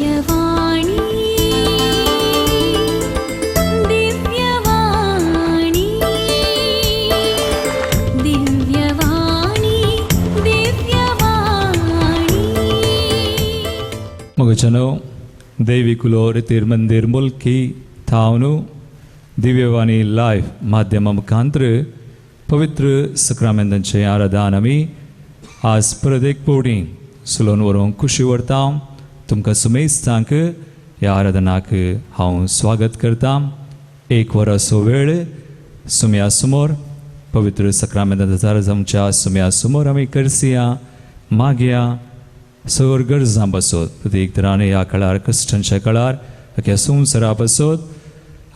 ದಿವ್ಯವಾಣಿ ದಿವ್ಯವಾಣಿ ದಿವ್ಯವಾಣಿ ದಿವ್ಯವಾಣಿ. ಮಗುಚನೋ ದೇವಿಕುಲೋ ರಿತಿರ್ ಮಂದಿರ್ Mulki थावनु Divyavani live माध्यमा मुखांतर पवित्र सक्रामेंतांचें आराधन आमी आज परत एक पवटी सुलोवन व्हरूंक खुशी व्हरता. तुमकां सुमेस्तांक ह्या आराधनाक हांव स्वागत करता. एक वराचो वेळ सुम्या समोर पवित्र सक्रामेंतांच्या आमच्या सुम्या समोर आमी करसिया मागया सगळ्यो गरजां बसत प्रत्येक तरान ह्या काळार कश्टांच्या काळार ह्या संवसारा बसत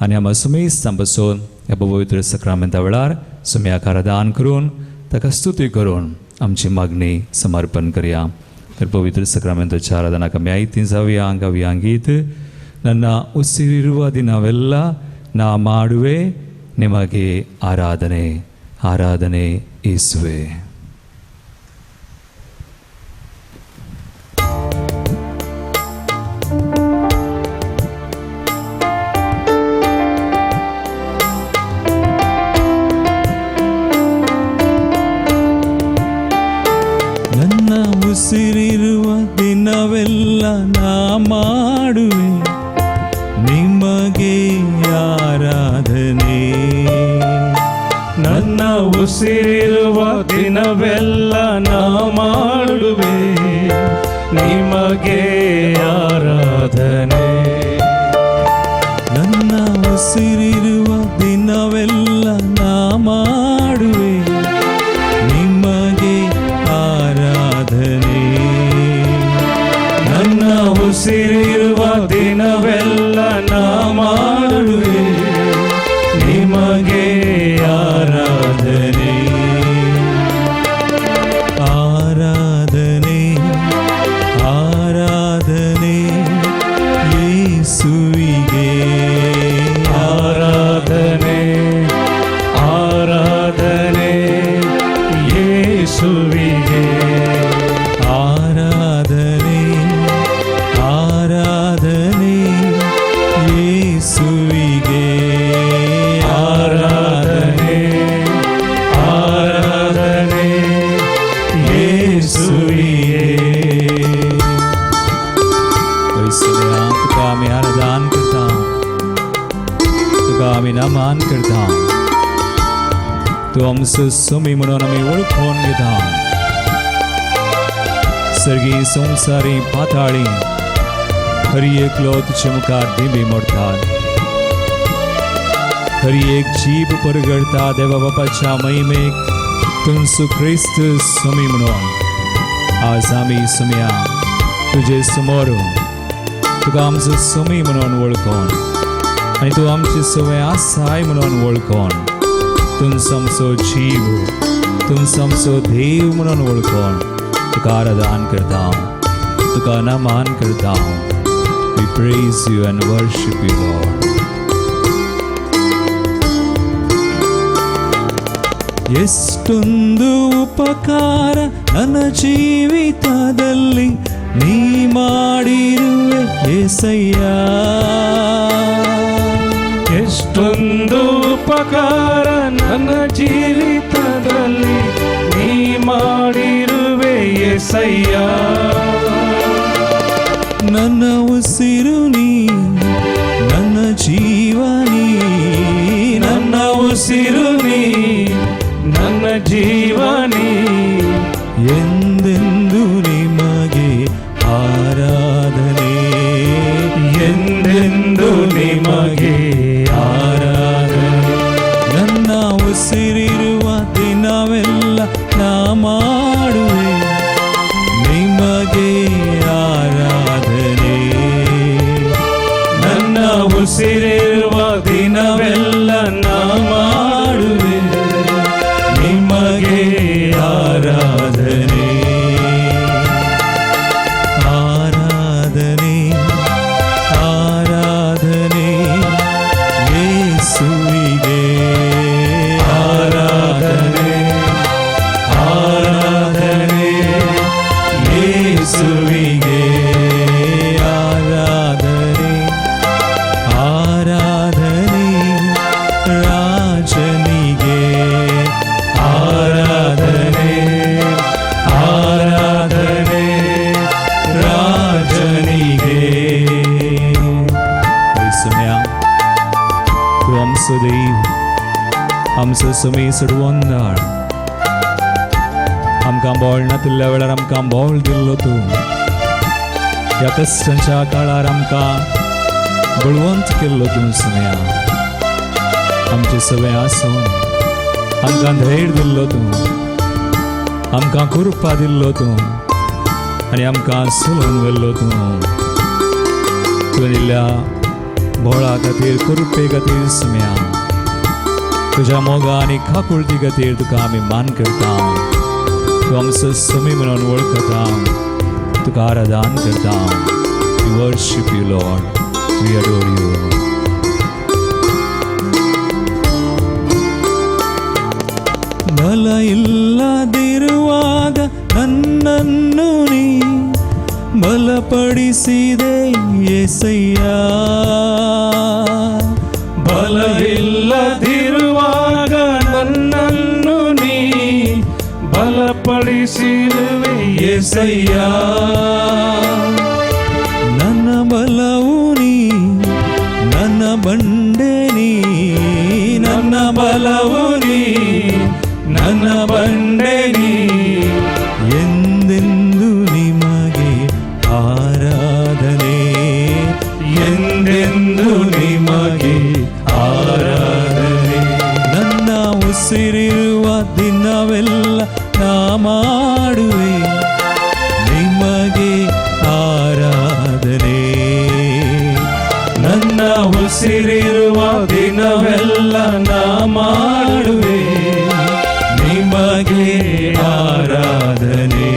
आनी आमकां सुमेस्तां बसून ह्या पवित्र सक्रामेंता वेळार सुम्याक आराधन करून ताका स्तुती करून आमची मागणी समर्पण करया. तर पवित्र सक्रामेंताच्या आराधनाक आमी आयती जावया, गावया ಗೀತ್ ನನ್ನ ಉಸಿರಿರುವ ದಿನವೆಲ್ಲ ನಾ ಮಾಡುವೆ ನಿಮಗೆ ಆರಾಧನೆ, ಆರಾಧನೆ ಯೇಸುವೆ. ನನ್ನ ಉಸಿರಿರುವ ದಿನವೆಲ್ಲ ನಾ ಮಾಡುವೆ ನಿಮಗೆ ಆರಾಧನೆ. ನನ್ನ ಉಸಿರಿರುವ ದಿನವೆಲ್ಲ ನಾ ಮಾಡುವೆ ನಿಮಗೆ ಆರಾಧನೆ. ನನ್ನ ಉಸಿರಿರುವ ದಿನವೆಲ್ಲ ನಾ ಮಾಡುವೆ ನಿಮಗೆ ಆರಾಧನೆ. ನನ್ನ ಉಸಿರಿರುವ ದಿನವೆಲ್ಲ ನಾ ಮಾಡುವೆ ನಿಮಗೆ ಆರಾಧನೆ. ಆರಾಧನೆ ಆರಾಧನೆ ಯೇಸುವಿಗೆ. ಆರಾಧನೆ ಆರಾಧನೆ ಯೇಸುವಿಗೆ. ಆರಾಧನೆ ಆರಾಧನೆ ಯೇಸುವಿಗೆ. ಆರಾಧನೆ ಆರಾಧನೆ ಯೇಸುವಿಗೆ. वैसल्या तुका आमी आराधन करता, तुका आमी नमन करता. तूं आमचो सुमी म्हणून आमी वळखून घेता. सर्गी संवसारी पाताळी हरी एकलो तुजे मुखार दिंबी मोडतात, हरी एक जीब परगडता देवा बापाच्या महिमेक तुमचो क्रिस्त सुमी म्हणून. आज आमी सुमया तुजे समोर तुका आमचो सुमी म्हणून वळखून आनी तूं आमची सवय आसाय म्हणून वळखून, तुमचो आमचो जीव, तुमचो आमचो देव म्हणून वळखून तुका आराधन करता, तुका नमन करता. We praise you and worship you, Lord. ಎಷ್ಟೊಂದು ಉಪಕಾರ ನನ್ನ ಜೀವಿತದಲ್ಲಿ ನೀ ಮಾಡಿರುವೆ ಏಸಯ್ಯ. ಎಷ್ಟೊಂದು ಉಪಕಾರ ನನ್ನ ಜೀವಿತದಲ್ಲಿ ನೀ ಮಾಡಿರುವೆ ಏಸಯ್ಯ. ನನ್ನ ಉಸಿರು ನೀ, ನನ್ನ ಜೀವ ನೀ, ನನ್ನ ಉಸಿರು ನೀ, ನನ್ನ ಜೀವ ನೀ, ಎಂದೆಂದು ನಿಮಗೆ ಆರಾಧನೆ, ಎಂದೆಂದು ನಿಮಗೆ ಆರಾಧನೆ. ನನ್ನ ಉಸಿರಿರುವ ದಿನವೆಲ್ಲ ನಾ ಮಾಡುವೆ ನಿಮಗೆ ಆರಾಧನೆ. ನನ್ನ ಉಸಿರಿರುವ ದಿನವೆಲ್ಲ ನಾ ಮಾಡುವೆ ನಿಮಗೆ ಆರಾಧನೆ. ಆರಾಧನೆ ಆರಾಧನೆ ಯೇಸುವಿಗೆ. ಆರಾಧನೆ ಆರಾಧನೆ ಯೇಸುವಿಗೆ. ಆರಾಧನೆ. ರಾಜನಿಗೆ. सुम्या तूं आमचो देव, आमचो समी सडवंदाळ, आमकां बोळ नातिल्ल्या वेळार आमकां बोळ दिल्लो तूं, ह्या कश्टांच्या काळार आमकां बळवंत केल्लो तूं सुम्या. आमचे सगळे आसून आमकां धैर्य दिल्लो तूं, आमकां कृपा दिल्लो तूं आनी आमकां सोडून व्हेल्लो तूं. तुवें दिल्ल्या बोळा खातीर, कृपे खातीर सुम्या, तुज्या मोगा आनी काकुळटी खातीर तुका आमी मान करता. तूं आमचो समी म्हणून वळखता, तुका आराधन करता. We worship you, Lord. We adore you. ಬಲ ಇಲ್ಲದಿರುವಾಗ ನನ್ನನ್ನು ನೀ ಬಲಪಡಿಸಿದೆ ಏಸಯ್ಯ. ಬಲವಿಲ್ಲದಿರುವಾಗ ನನ್ನನ್ನು ನೀ ಬಲಪಡಿಸಿರುವೆ ಏಸಯ್ಯ. ನನ್ನ ಬಲವು ನೀ, ನನ್ನ ಬಂಡೆ ನೀ, ನನ್ನ ಬಲವು ನೀ, ನನ್ನ ಬಂಡೆ ನೀ, ಎಂದೆಂದು ನಿಮಗೆ ಆರಾಧನೆ, ಎಂದೆಂದು ನಿಮಗೆ ಆರಾಧನೆ. ನನ್ನ ಉಸಿರಿರುವ ದಿನವೆಲ್ಲ ನಾ ಮಾಡುವೆ ನಿಮಗೆ ಆರಾಧನೆ. ನನ್ನ ಉಸಿರಿರುವ ದಿನವೆಲ್ಲ ನಾ ಮಾಡುವೆ ನಿಮಗೆ ಆರಾಧನೆ.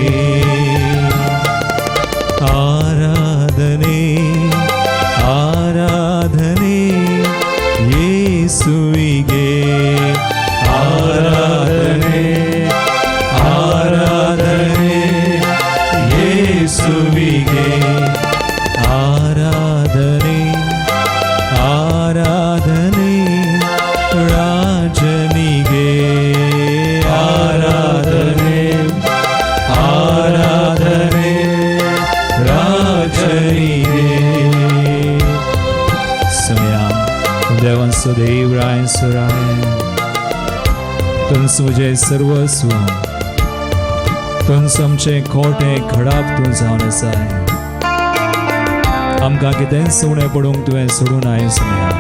ಆರಾಧನೆ, ಆರಾಧನೆ ಯೇಸುವಿಗೆ. ಆರಾಧನೆ, ಆರಾಧನೆ ಯೇಸುವಿಗೆ. ಆರಾಧನೆ, ಆರಾಧನೆ ರಾಜನಿಗೆ. ಆರಾಧನೆ, ಆರಾಧನೆ ರಾಜನಿಗೆ. ಸಮಯ देवांचो देव राय सुराय, तुमचं म्हजें सर्वस्व, तुमचं आमचें खोटें खडाप तूं जावन आसाय. आमकां कितेंच उणें पडूंक तुवें सोडूं नाय सुमया.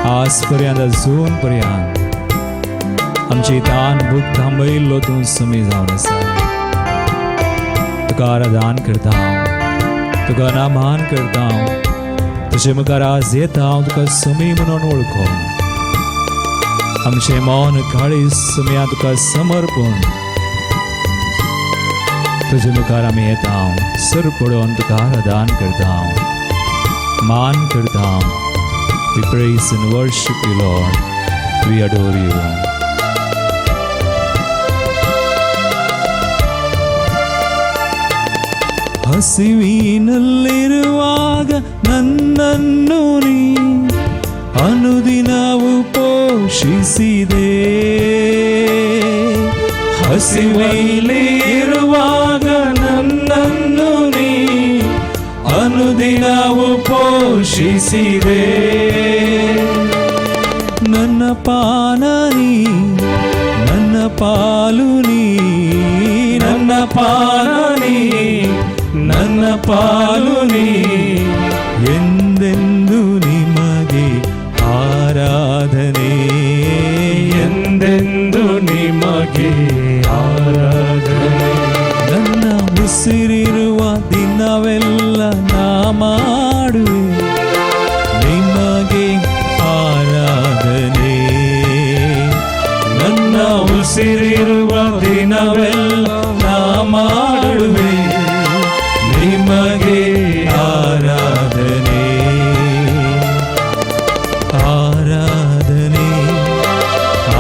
आज पर्यंत, अजून पर्यंत आमची तान भूक थांबयल्लो तूं समी जावन आसा. तुका आराधन करता हांव, तुका नामान करता हांव, तुजे मुखार आज येता हांव तुका समी म्हणून वळखून. आमचें मन काळीज सुमया तुका समर्पण तुजे मुखार आमी येता हांव, सर पडोवन तुका आराधन करता हांव, मान करता हांव. We praise and worship you, Lord. We adore you. ಹಸಿವಿನಲ್ಲಿರುವಾಗ ನನ್ನನ್ನು ನೀ ಅನುದಿನವು ಪೋಷಿಸಿದೆ. ಹಸಿವಿನಲ್ಲಿ ಇರುವಾಗ ನನ್ನನ್ನು ನೀ ಅನುದಿನವು ಪೋಷಿಸಿದೆ. ನನ್ನ ಪಾನ ನೀ, ನನ್ನ ಪಾಲು ನೀ, ನನ್ನ ಪಾನ ನೀ, ನನ್ನ ಪಾಲು ನೀ, ಎಂದೆಂದು ನಿಮಗೆ ಆರಾಧನೆ, ಎಂದೆಂದು ನಿಮಗೆ ಆರಾಧನೆ. ನನ್ನ ಉಸಿರಿರುವ ದಿನವೆಲ್ಲ ನಾ ಮಾಡುವೆ ನಿಮಗೆ ಆರಾಧನೆ. ನನ್ನ ಉಸಿರಿರುವ ದಿನವೆಲ್ಲ ನಾ ಮಾಡುವೆ ನಿಮಗೆ ಆರಾಧನೆ. ಆರಾಧನೆ,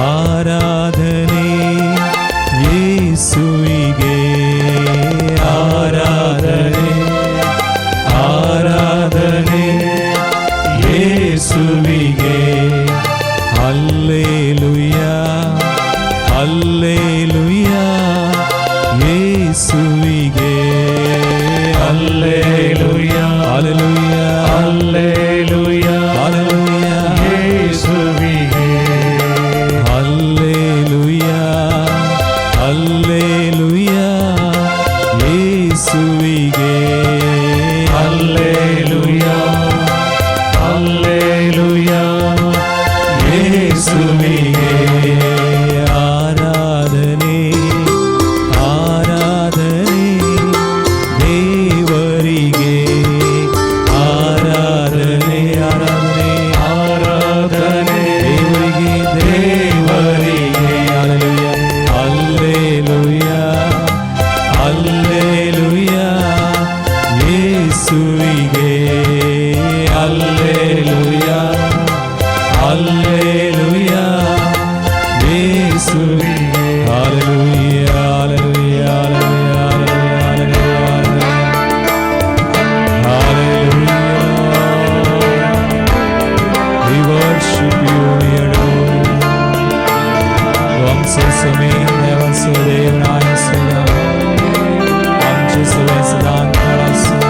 ಆರಾಧನೆ ಯೇಸುವಿಗೆ. ಆರಾಧನೆ, ಆರಾಧನೆ. ಯೇಸುವಿಗೆ ಅಲ್ಲೇಲುಯಾ, ಅಲ್ಲೇಲುಯಾ ಯೇಸುವಿಗೆ. Hallelujah, hallelujah, hallelujah, hallelujah, hallelujah. We worship you, we adore you. आमचो सुमी देवाचो देव राय आमचे सगळे सदां काळ आसूं.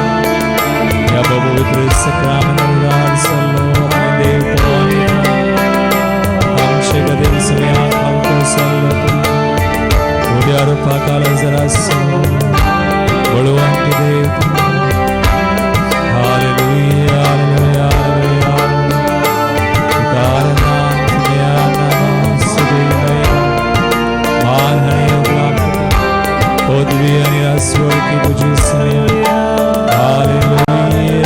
ह्या पवित्र सक्रामेंतार सल्लो आमी देव पळोवन आमचे खातीर सगळ्यांक खालतो सल्लो तूं उद्या रुपा काल जरा बळवंत देव तूं. Hallelujah, hallelujah, hallelujah. तुका मान आणि पदवी आणि आस्वळकी तुझी सया. Hallelujah,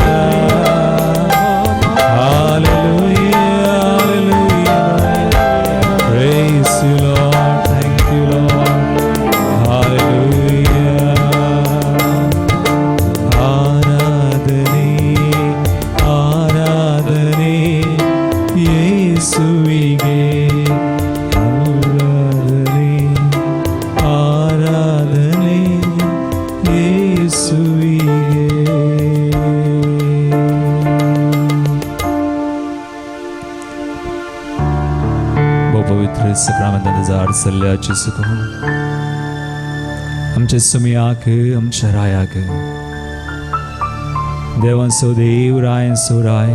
hallelujah, hallelujah. Praise you, Lord. Thank you, Lord. Hallelujah. ಆರಾಧನೆ, ಆರಾಧನೆ ಯೇಸುವಿಗೆ, ಆರಾಧನೆ, ಆರಾಧನೆ ಯೇಸುವಿಗೆ. भोव पवित्र सक्रामेंतान सल्ल्याची सुख आमच्या सुमयाक, आमच्या रायाक, देवांचो देव, रायांचो राय,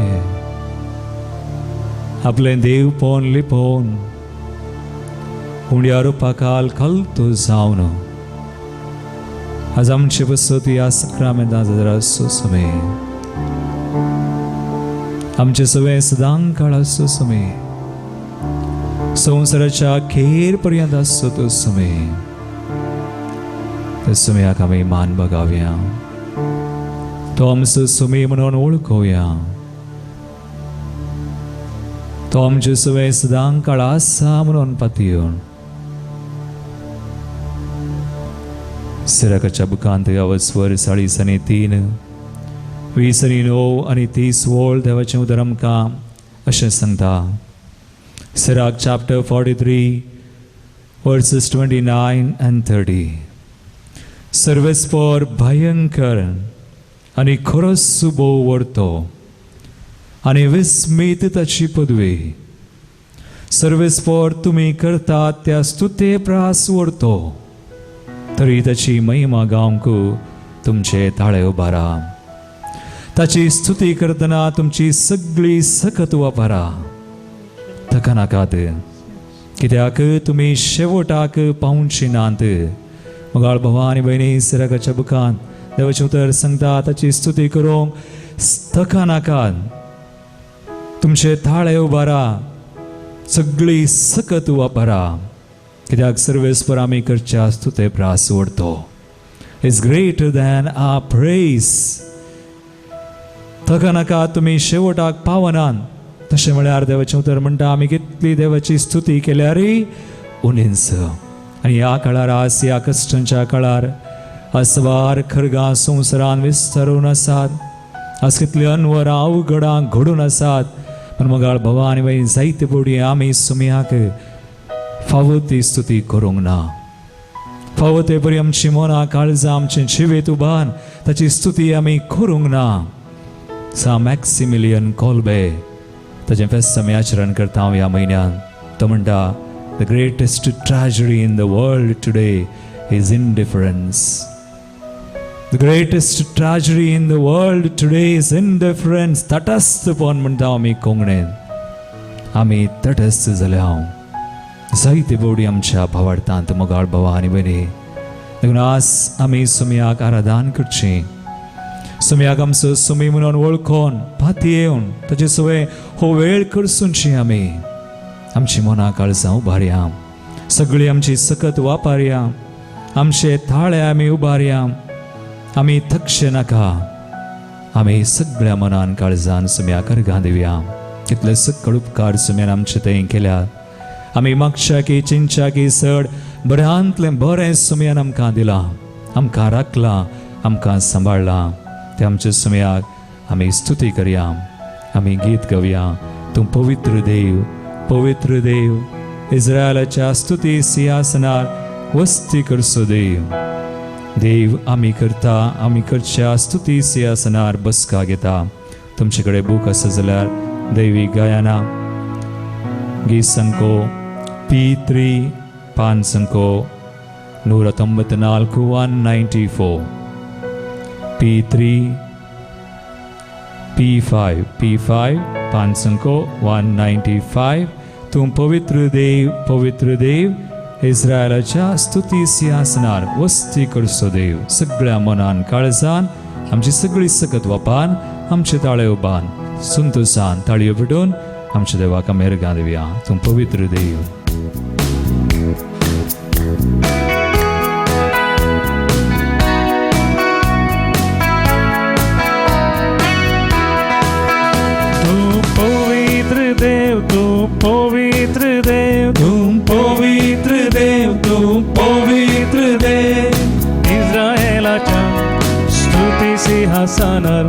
आपलें देवपण लिपोवन उंड्या रुपाकाल खलतो जावन आज आमचे बसत ह्या सक्रामेंतान आसो समे, आमचे सगळे सदां काळ आसो समे, संवसाराच्या खेर पर्यंत आसो तो समे. त्या सुमयाक आमी मान बगावया, तो आमचो सुमी म्हणून वळखोवया. तो आमचे सगळे सदां काळ आसा म्हणून पातयेवन सिराकाच्या बुकांत अवस्वर 43, 29 आनी 30 वळ देवाचें उतर आमकां अशें सांगता. Sirach chapter 43 verses 29 and 30. सर्वेस्पर भयंकर आनी खरोच भोव व्हरतो आनी विस्मीत ताची पदवी. सर्वेस्पर तुमी करतात त्या स्तुते प्रास व्हरतो, तरी ताची महिमा गावंक तुमचे ताळे उबारा. ताची स्तुती करतना तुमची सगळी सकत वापरा. थका नाकात, कित्याक तुमी शेवटाक पावची नात. मगाळ भावा आनी भयणी, सिराकाच्या बुकान देवाचें उतर सांगता, ताची स्तुती करूंक थका नाकात, तुमचे थाळे उबारा, सगळी सकत वापरा, कित्याक सर्वेस्पर आमी करच्या स्तुते प्रास व्हरतो. Is greater than our praise. थका नाका, तुमी शेवटाक पावनात. तशें म्हळ्यार देवाचें उतर म्हणटा, आमी कितली देवाची स्तुती केल्यार उणीच. आनी ह्या काळार, आज ह्या कश्टांच्या काळार, आज सवार खरगां संवसारान विस्तारून आसात, आज कितली अनवरां अवघडां घडून आसात, पण मगाळ भावा आनी बाई, जायते पवटी आमी सुमयाक फावो ती स्तुती करूंक ना. फावो ते परी आमची मनां काळजां आमचें जिवीत उबान ताची स्तुती आमी करूंक ना. सा मॅक्सिमिलियन कोल्बे, ताचें फेस्त आमी आचरण करता हांव ह्या म्हयन्यान, तो म्हणटा, the greatest tragedy in the world today is indifference. The greatest tragedy in the world today is indifference. तटस्थपण म्हणटा आमी कोंकणीन, आमी तटस्थ जाल्या हांव जायते पवटी आमच्या भावार्थांत. मोगाळ भावा आनी भयणी, देखून आज आमी सुमयाक आराधन करची, सुमयाक आमचो सुमी म्हणून वळखोन पातयेवन ताचे सवय हो वेळ करसुची. आमी आमची मनां काळजां उबारया, सगळी आमची सकत वापरया, आमचे थाळे आमी उबारया. आमी थकशे नाका, आमी सगळ्या मनान काळजान सुम्याक अर्घां दिवया. कितले सकळ उपकार सुम्यान आमचे थंय केल्यात. आमी मागच्या की चिंतच्या की चड बऱ्यांतलें बरें सुम्यान आमकां दिलां, आमकां राखलां, आमकां सांबाळ्ळां. ते आमच्या समयाक आमी स्तुती करया, आमी गीत गावया. तूं पवित्र देव, पवित्र देव, इस्रायलाच्या स्तुती सिंहासनार वस्ती करचो देव. देव आमी करता, आमी करच्या स्तुती सिंहासनार बसका घेता. तुमचे कडेन बूक आसा जाल्यार दैवी गायना गीत संको P3 पान संको 194, 194, P3 P5, P5 पान संको 195. तूं पवित्र देव, पवित्र देव, इस्रायलाच्या स्तुती सिंहासनार वस्ती करचो देव. सगळ्या मनान काळजान आमची सगळी सकत वापान आमचे ताळे उबान संतोसान ताळयो पेटोवन आमच्या देवाक आमी हेरगां दिवया. तूं पवित्र देव. तूं पवित्र देव, तूं पवित्र देव, तूं पवित्र देव, तूं पवित्र देव, इस्रायलाच्या स्तुती सिंहासनार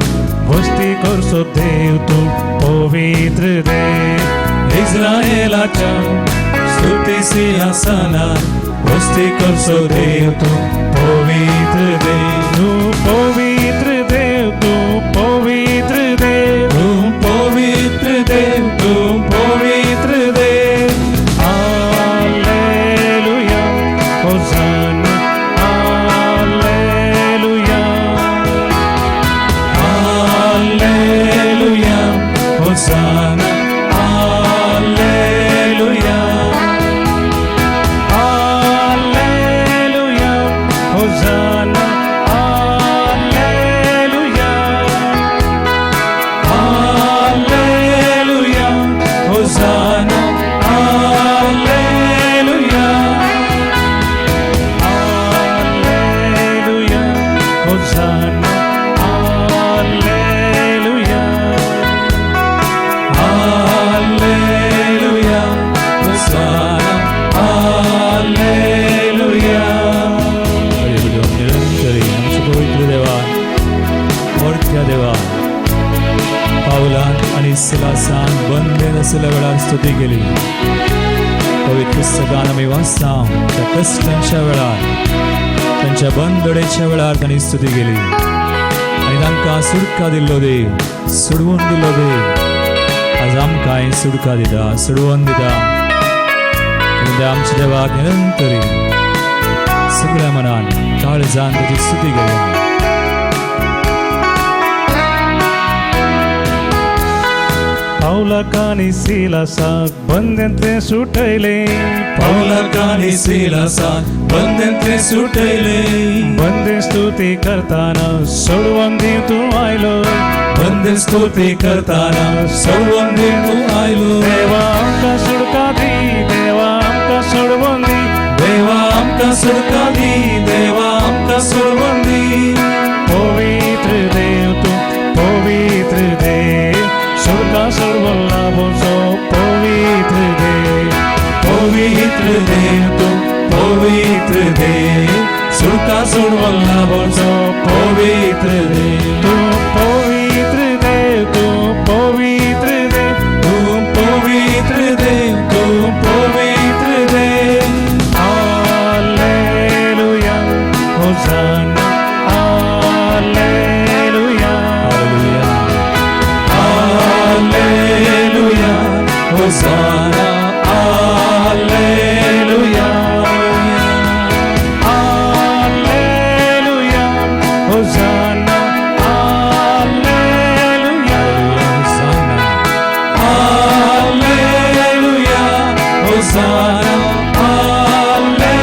वस्ती करचो देव, तूं पवित्र देव. इस्रायलाच्या स्तुती सिंहासनार वस्ती करचो देव, तूं पवित्र देव. तूं पवित्र देव, तूं पवित्र देव, तूं पवित्र देव, तूं पवित्र देव. हालेलुया, होसाना, हालेलुया, हालेलुया, होसाना, हालेलुया, हालेलुया, होसाना, हालेलुया, हालेलुया, होसाना, हालेलुया, हालेलुया, होसाना, हालेलुया, हालेलुया, होसाना, हालेलुया. निरंतरी आमच्या पवित्र देवा, मोठ्या देवा, पावलान आनी सिलासान बंदेन आशिल्ल्या वेळार स्तुती केली. पवित्र पुस्तकान आमी वाचता त्या कश्टांच्या वेळार, तांच्या बंदडेच्या वेळार तांणी स्तुती केली आनी तांकां सुटका दिल्लो देव, सोडवून दिल्लो देव आज आमकांय सुटका दिता, सोडवून दिता. आनी आमच्या देवाक निरंतरी सगळ्या मनान काळजान ताची स्तुती करया. पावलाक आनी सिलासाक बंदेंतले सुटयले, पावलाक आनी सिलासाक बंदेंतले सुटयले, बंदे स्तुती करताना सोडवून दी तूं आयलो, बंदे स्तुती करताना सोडवून दी तूं आयलो. देवा आमकां सुटका दी, देवा आमकां सोडवून दी, देवा आमकां सुटका दी, देवा आमकां सोडवून दी. पवित्र देव तूं पवित्र देव, सुटका सोडवून लाभोचो पवित्र देव, पवित्र देव तूं पवित्र देव, सुटका सोडवून लाभोचो पवित्र देव. तूं पवित्र देव, तूं पवित्र देव, तूं पवित्र देव, तूं पवित्र देव. हालेलुया, होसाना, हालेलुया, हालेलुया, होसाना, हालेलुया, हालेलुया, होसाना, हालेलुया, हालेलुया, होसाना, हालेलुया,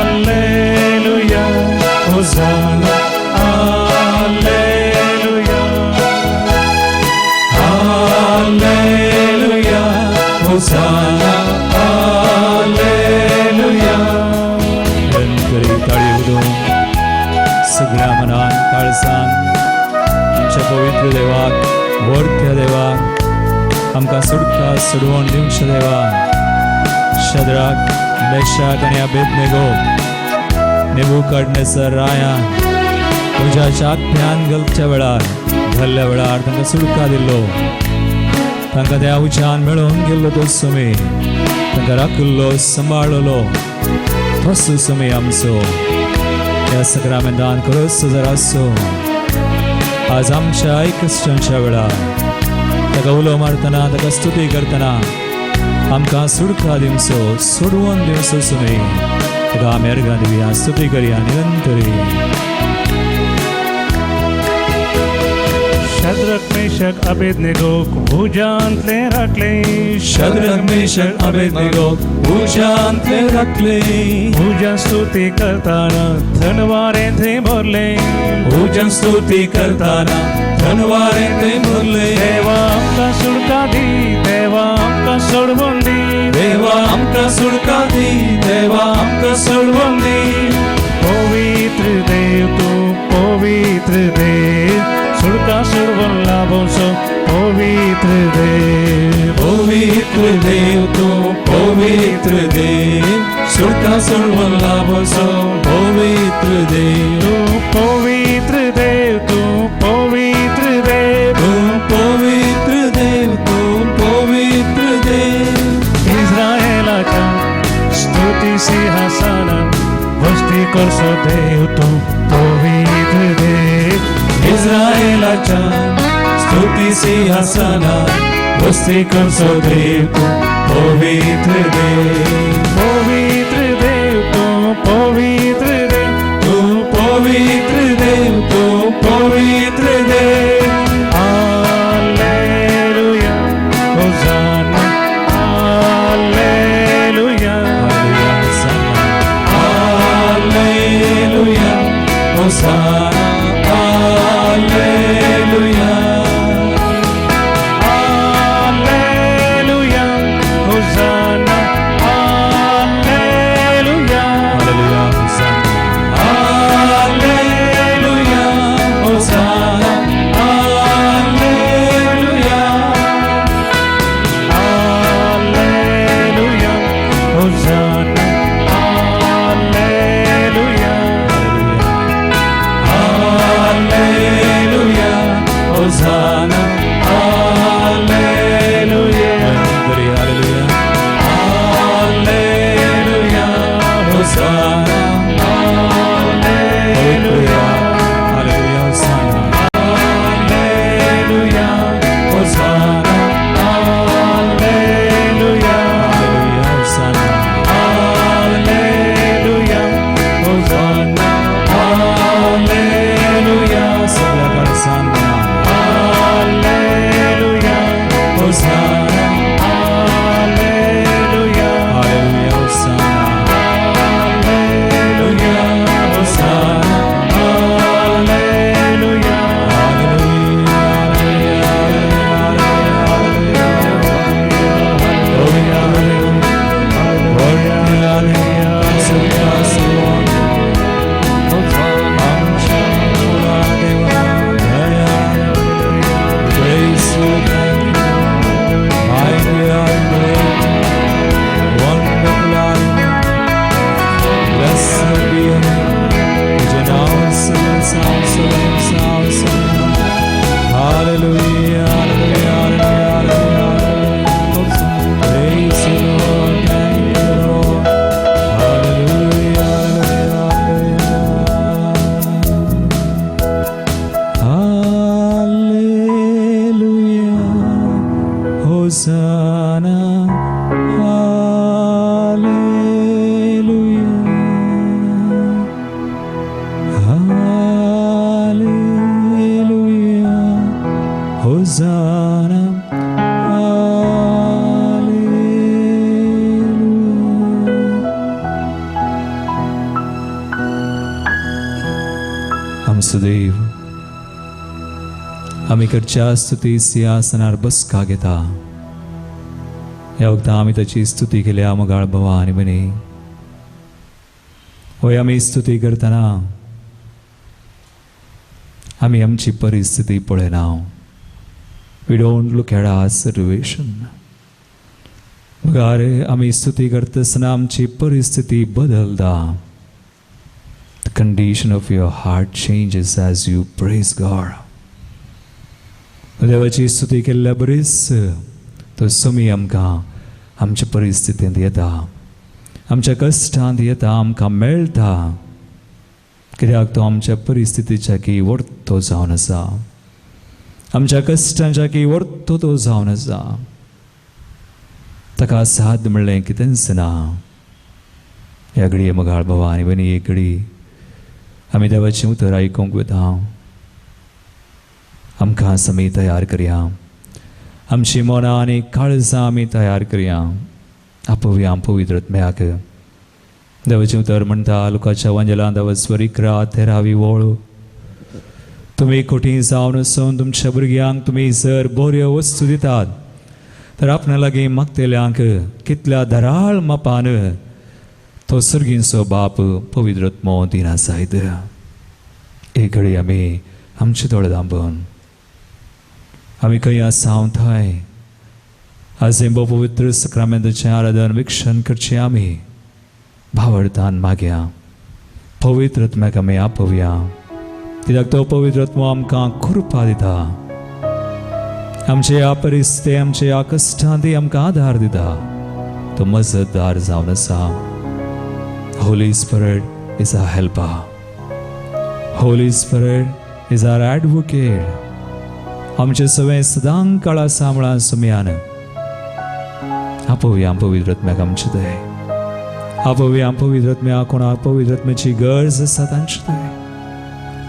हालेलुया, होसाना, हालेलुया, हालेलुया, होसाना, हालेलुया. निरंतरी ताळी उदोवन सगळ्या मनान काळजान आमच्या पवित्र देवाक, वर्त्या देवाक, आमकां सुटका सोडवून दिवच्या देवाक, शद्राक, मेशाक आनी अबेदनेगो नेबुकदनेसर रायान तुज्या चाकप्यान घालच्या वेळार घाल्ल्या वेळार तांकां सुटका दिल्लो, तांकां त्या उच्यान मेळोवन गेल्लो तो सुमी, तांकां राखिल्लो सांबाळलो तसो सुमी आमचो ह्या सक्रामेंतान खरोच जर आसो। आज आमच्या क्रिश्चनच्या वेळार ताका उलो मारतना, ताका स्तुती करतना आमकां सुटका दिवचो, सोडवून दिवचो सुमी, ताका आमी अर्गां दिवया, स्तुती करया निरंतरी। शद्रक मेशक अबेदनेगोक उज्यांतले राखले, शद्रक मेशक अबेदनेगोक उज्यांतले राखले, उज्यान स्तुती करताना थंड थंय भरले, उज्यान स्तुती करताना थंड थंय भरले। देवा आमकां सुटका दी, देवा आमकां सोडवून दी, देवा आमकां सुटका दी, देवा आमकां सोडवून दी। पवित्र देव तूं पवित्र देव, सुटका सोडवून लाभोसो पवित्र देव, पवित्र देव तूं पवित्र देव, सुटका सोडवून लाभोसो पवित्र देव, तूं पवित्र देव, तूं पवित्र देव, तूं पवित्र देव, तूं पवित्र देव। इस्रायलाच्या स्तुती सिंहासनार वस्ती करसो देव तूं पवित्र देव, इस्रायलाच्या स्तुती सिंहासनार वस्ती करसो देव तूं पवित्र देव, पवित्र देव तूं पवित्र देव, तूं पवित्र देव, तूं पवित्र देव। हालेलुया होसाना, हालेलुया, हालेलुया होसाना, हालेलुया, हालेलुया होसाना, हालेलुया, हालेलुया होसाना, हालेलुया होसाना, हालेलुया, हालेलुया होसाना, हालेलुया, हालेलुया होसाना, हालेलुया, हालेलुया, हालेलुया होसाना, हालेलुया, हालेलुया होसाना, हालेलुया होसाना, हालेलुया, हालेलुया होसाना, हालेलुया होसाना, हालेलुया। सगळ्या कडसान म्हणा हालेलुया होसाना, हालेलुया, हालेलुया होसाना, हालेलुया होसाना, हालेलुया। Hallelujah, hallelujah, hallelujah, hallelujah. Praise you, Lord, thank you, Lord. Hallelujah, hallelujah. Hallelujah, Hosanna, hallelujah. Hallelujah, Hosanna, hallelujah. आमचो देव आमी करच्या स्तुती सिंहासनार बसका घेता। ह्या वखदां आमी ताची स्तुती केल्या मोगाळ भावा आनी भयणी। होय आमी स्तुती करतना आमी आमची परिस्थिती पळयना। We don't look at our situation. मगर आमी स्तुती करता आसतना आमची परिस्थिती बदलता। The condition of your heart changes as you praise God. देवाची स्तुती केल्ल्या बरीच तो समी आमकां आमच्या परिस्थितींत येता, आमच्या कश्टांत येता, आमकां मेळटा. कित्याक तो आमच्या परिस्थितीच्या की वर्तो जावन आसा, आमच्या कश्टांच्या की वर्तो तो जावन आसा. ताका साद म्हणलें कितेंच ना. ह्या घडये मोगाळ भावा आनी भयणी, एक घडी आमी देवाचें उतर आयकूंक वता. आमकां आमी तयार करया, आमची मनां आनी काळजां आमी तयार करया. आपोवया पवित्र आत्म्याक. देवाचें उतर म्हणटा लुकाच्या वांजेलांत 10वी 11 13वी वळ, तुमी कोटी जावन आसून तुमच्या भुरग्यांक तुमी जर बऱ्यो वस्तू दितात तर आपणा लागीं मागतल्यांक कितल्या धराळ मापान तो सर्गींचो बाप पवित्र आत्मो दिना जायत. एक घडी आमी आमचे दोळे धांपून आमी खंय आसा थंय आज हें पवित्र सक्रामेंताचें आराधन विक्षण करचें आमी भावार्थान मागया. पवित्र आत्म्याक आमी आपोवया, कित्याक तो पवित्र आत्मो आमकां कृपा दिता, आमचे ह्या परिस्थिती आमच्या ह्या कश्टांत आमकां आदार दिता. तो मजतदार जावन आसा. Holy Spirit is our helper. Holy Spirit is our advocate. आमचे सगळें सदां काळा सांबळा सुमयान आपोवया पवित्र आत्म्याक आमचे थंय. आपोवया पवित्र आत्म्या. कोणाक पवित्र आत्म्याची गरज आसा तांचे थंय.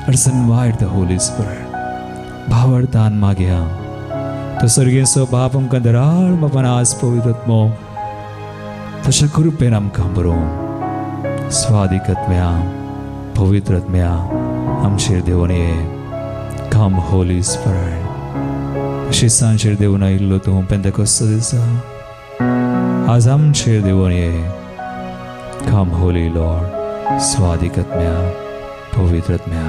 Let's invite the Holy Spirit. भावार्थान मागया. तो सर्गेचो बाप आमकां दराळ बापान आज पवित्र आत्मो तशें कृपेन आमकां बरोवं. स्वादीक आत्म्या, पवित्र आत्म्या आमचेर देवून ये. Come Holy Spirit. शिसांचेर देवून आयिल्लो तूं पेंतेकोस्त दिसा आज आमचेर देवून ये. Come Holy Lord. स्वादीक आत्म्या, पवित्र आत्म्या.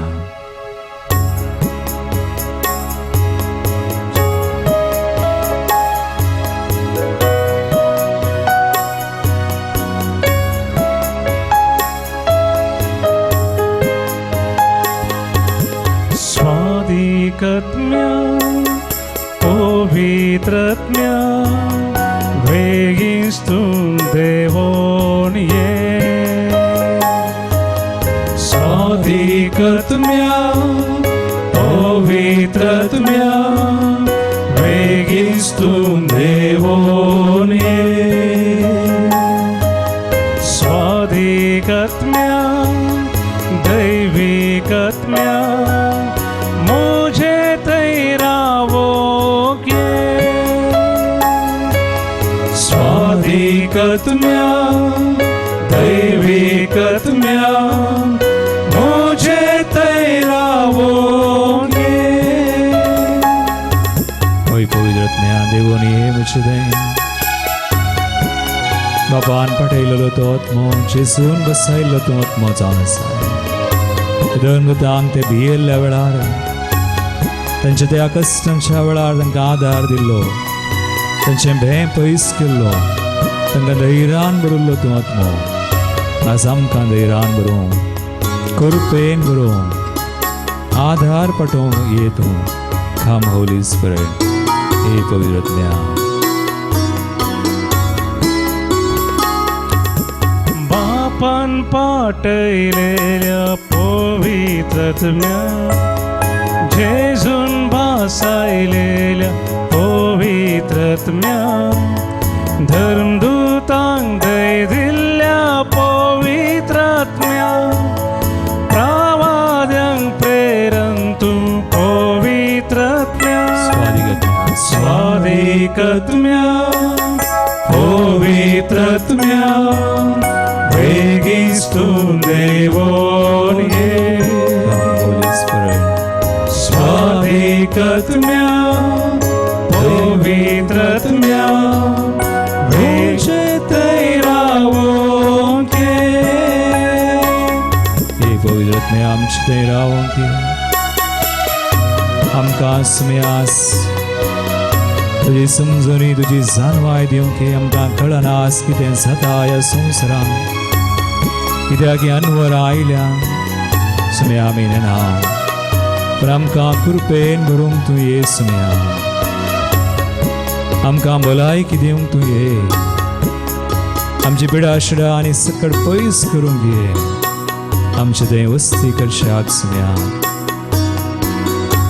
स्वादिकत्म्या पवित्रत्म्या वेगिस्तुं देवोन ये. स्वादिकत्म्या पवित्रत्म्या वेगिस्तुं देवोन ये. स्वादिकत्म्या दैविकत्म्या मुझे तैरावो के. स्वादिकत्म्या दैविकत्म्या मुझे तैरावो के. होय पवित्र आत्म्या देवून ये म्हजे थंय. बापान पाठयलेलो तो आत्मो, जेजून बसायल्लो तो आत्मो जावन आसा. धर्मदूतांक ते भियेल्ल्या वेळार तांच्या त्या कश्टांच्या वेळार तांकां आदार दिल्लो, तांचें भें पयस केल्लो, तांकां धैर्यान भरिल्लो तूं आत्मो आज आमकां धैर्यान भरूं, कृपेन भरूं, आधार पाठोवंक ये तूं. Come Holy Spirit. हे पवित्र आत्म्या. बापान पाठयलेल्या पवित्रत्म्या जेजून भासायलेल्या पवित्रत्म्या धर्मदूतांक दय दिल्ल्या पवित्रत्म्या प्रवाद्यांक प्रेरण तूं पवित्रत्म्या. स्वादिकत्म्या स्वादिकत्म्या पवित्रत्म्या वेगिस्तुं देवोन ये. Come Holy Spirit. स्वादिकत्म्या पवित्रत्म्या मुझे तैरावो के. हे पवित्र आत्म्या आमचे थंय रावंक ये. आमकां सुमयास तुजी समजणी, तुजी जाणवाय दिवंक ये. आमकां कळना आज कितें जाता ह्या संवसारांत, कित्याक ही अनवरां आयल्या. सुम्या आमी नेणा, पूण आमकां कृपेन भरूंक तूं ये सुम्या, आमकां भलायकी दिवंक तूं ये, आमची पिडाशिडा आनी सकड पयस करूंक ये, आमचे थंय वस्ती करशाक सुम्या.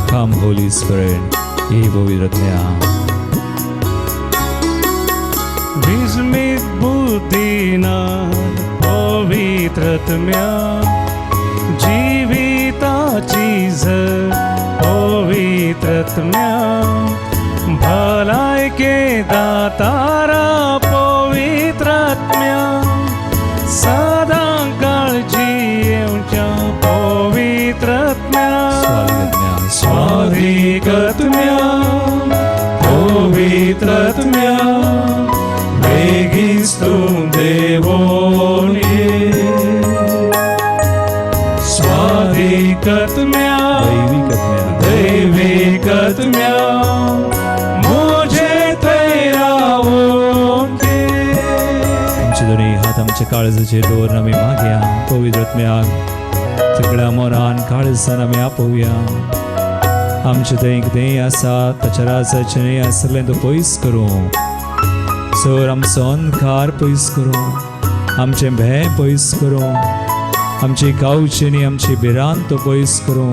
Come Holy Spirit, ये पवित्र आत्म्या. विस्मित बुद्धीना पवित्रत्म्या, जिविताची झर पवित्रत्म्या, भलायके दातारा पवित्रत्म्या, सदां काळजी येवच्या पवित्रत्म्या. स्वादिकत्म्या. स्वादिकत्म्या पवित्रत्म्या, वेगीच तूं देवोन ये. स्वादिकत्म्या दैविकत्म्या. दैविकत्म्या, मुझे थंय रावोन ये. आमचे दोनी हात आमच्या काळजाचेर दवरून आमी मागया पवित्र आत्म्याक सगळ्या मनान काळजान आमी आपोवया. आमचें थंय कितेंय आसा ताच्या राजाचें न्हय आसलें तो पयस करूं सर, आमचो अंधकार पयस करूं, आमचें भें पयस करूं, आमची कावचेनी आमची भिरांत तो पयस करूं,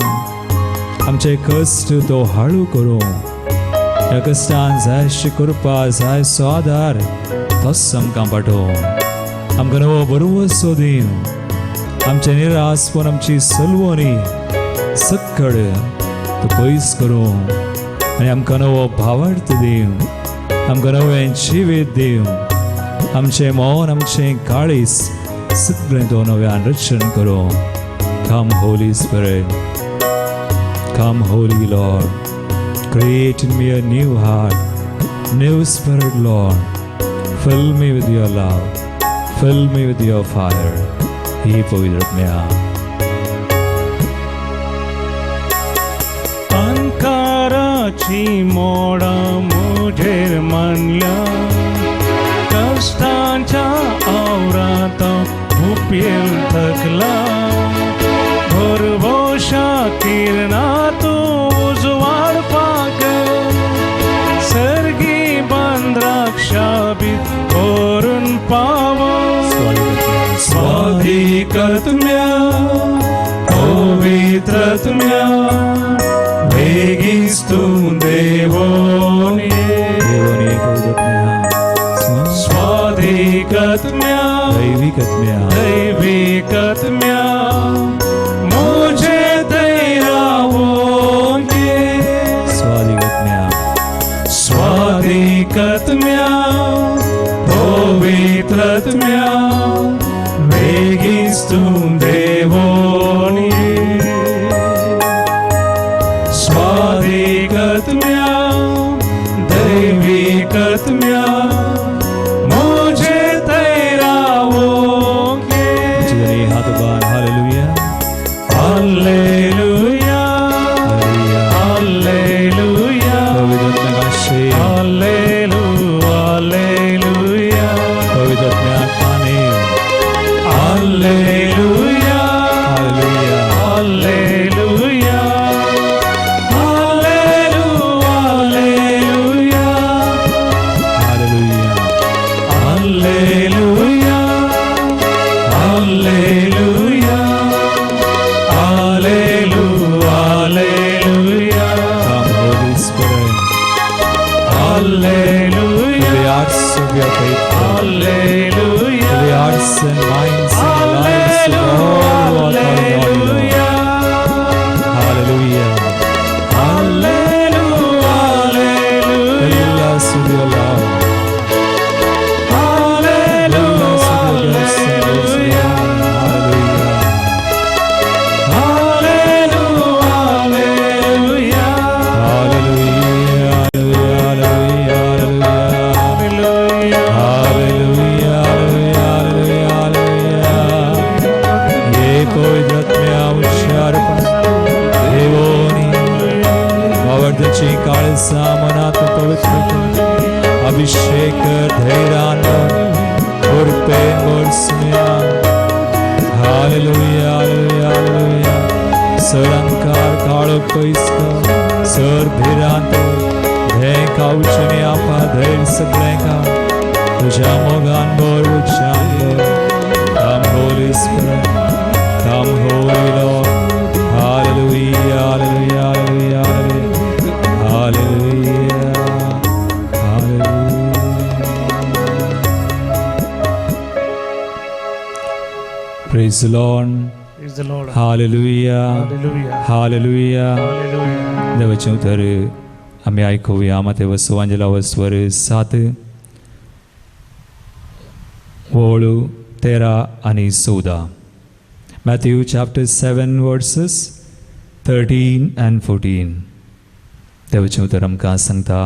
आमचे कश्ट तो हाळू करूं. ह्या कश्टान जायशें करपा जाय सो आदार तोच आमकां पाठोव. आमकां नवो बरोवसो दिव, आमचें निरासपण आमची सलवणी सक्कड तो पयस करूं आनी आमकां नवो भावार्थ दिव, आमकां नवें जिवीत दिव, आमचें मन आमचें काळीज सगळें तो नव्यान रचन करूं. Come Holy Spirit, come Holy Lord, create in me a new heart, new spirit, Lord. Fill me with your love, fill me with your fire. ही पवित्र आत्म्या. अंकाराची मोडां म्हजेर मानल्या, कश्टांच्या आवरांत उपयल थकला, भरवशा किरणा तूं उजवाडपाक, सर्गी बंद्राक्षा बी करून पाव. स्वादिकत्म्या पवित्रत्म्या, वेगीच तूं देवोन ये. देवोनी पवित्र आत्म्या. स्वादिकत्म्या दैविकत्म्या. दैविकत्म्या, मुझे थंय रावोन ये. स्वादिकत्म्या. स्वादिकत्म्या पवित्रत्म्या, वेगीच तूं देवोन ये. स्वादिकत्म्या दैविकत्म्या, मुझे थंय रावोन ये. आमचे दोनी हात उबार. Hallelujah. Hallelujah. Hallelujah. Hallelujah. पवित्र आत्म्याक आशे. हालेलुया. हालेलुया. पवित्र आत्म्याक पानेव. Hallelujah. Hallelujah. Hallelujah. Hallelujah. Hallelujah. Hallelujah. Hallelujah. Hallelujah. Hallelujah. Come Holy Spirit. Hallelujah. To the hearts of your faithful, hallelujah. to the hearts and minds and lives of all who are calling on you, Lord. Hallelujah. Fill us with your love. Fill us with your gifts and grace, Lord. Hallelujah. Hallelujah. Hallelujah. Hallelujah. Hallelujah. Hallelujah. Hallelujah. ये पवित्र आत्म्या उच्चारपण देवोनी भावार्थाची काळजा मनात पवित्र अभिषेक धैर्यान कृपेन भरसुया. Hallelujah. Hallelujah. Hallelujah. Sir अंकार काळो पयस कर, sir भिरांत हें कावचें आपा धैर्य सगळें का तुज्या मोगान भर, उज्यान भर. Come Holy Spirit, come Holy Lord. Hallelujah, hallelujah, hallelujah, hallelujah, hallelujah. Praise the Lord. Praise the Lord. Hallelujah. Hallelujah. Hallelujah. Hallelujah. देवाचें उतर आमी आयकुया. माते वसवांजला वस्वर 7 ओळ 13 आनी 14. Matthew chapter 7 verses 13 and 14. देवाचें उतर आमकां सांगता,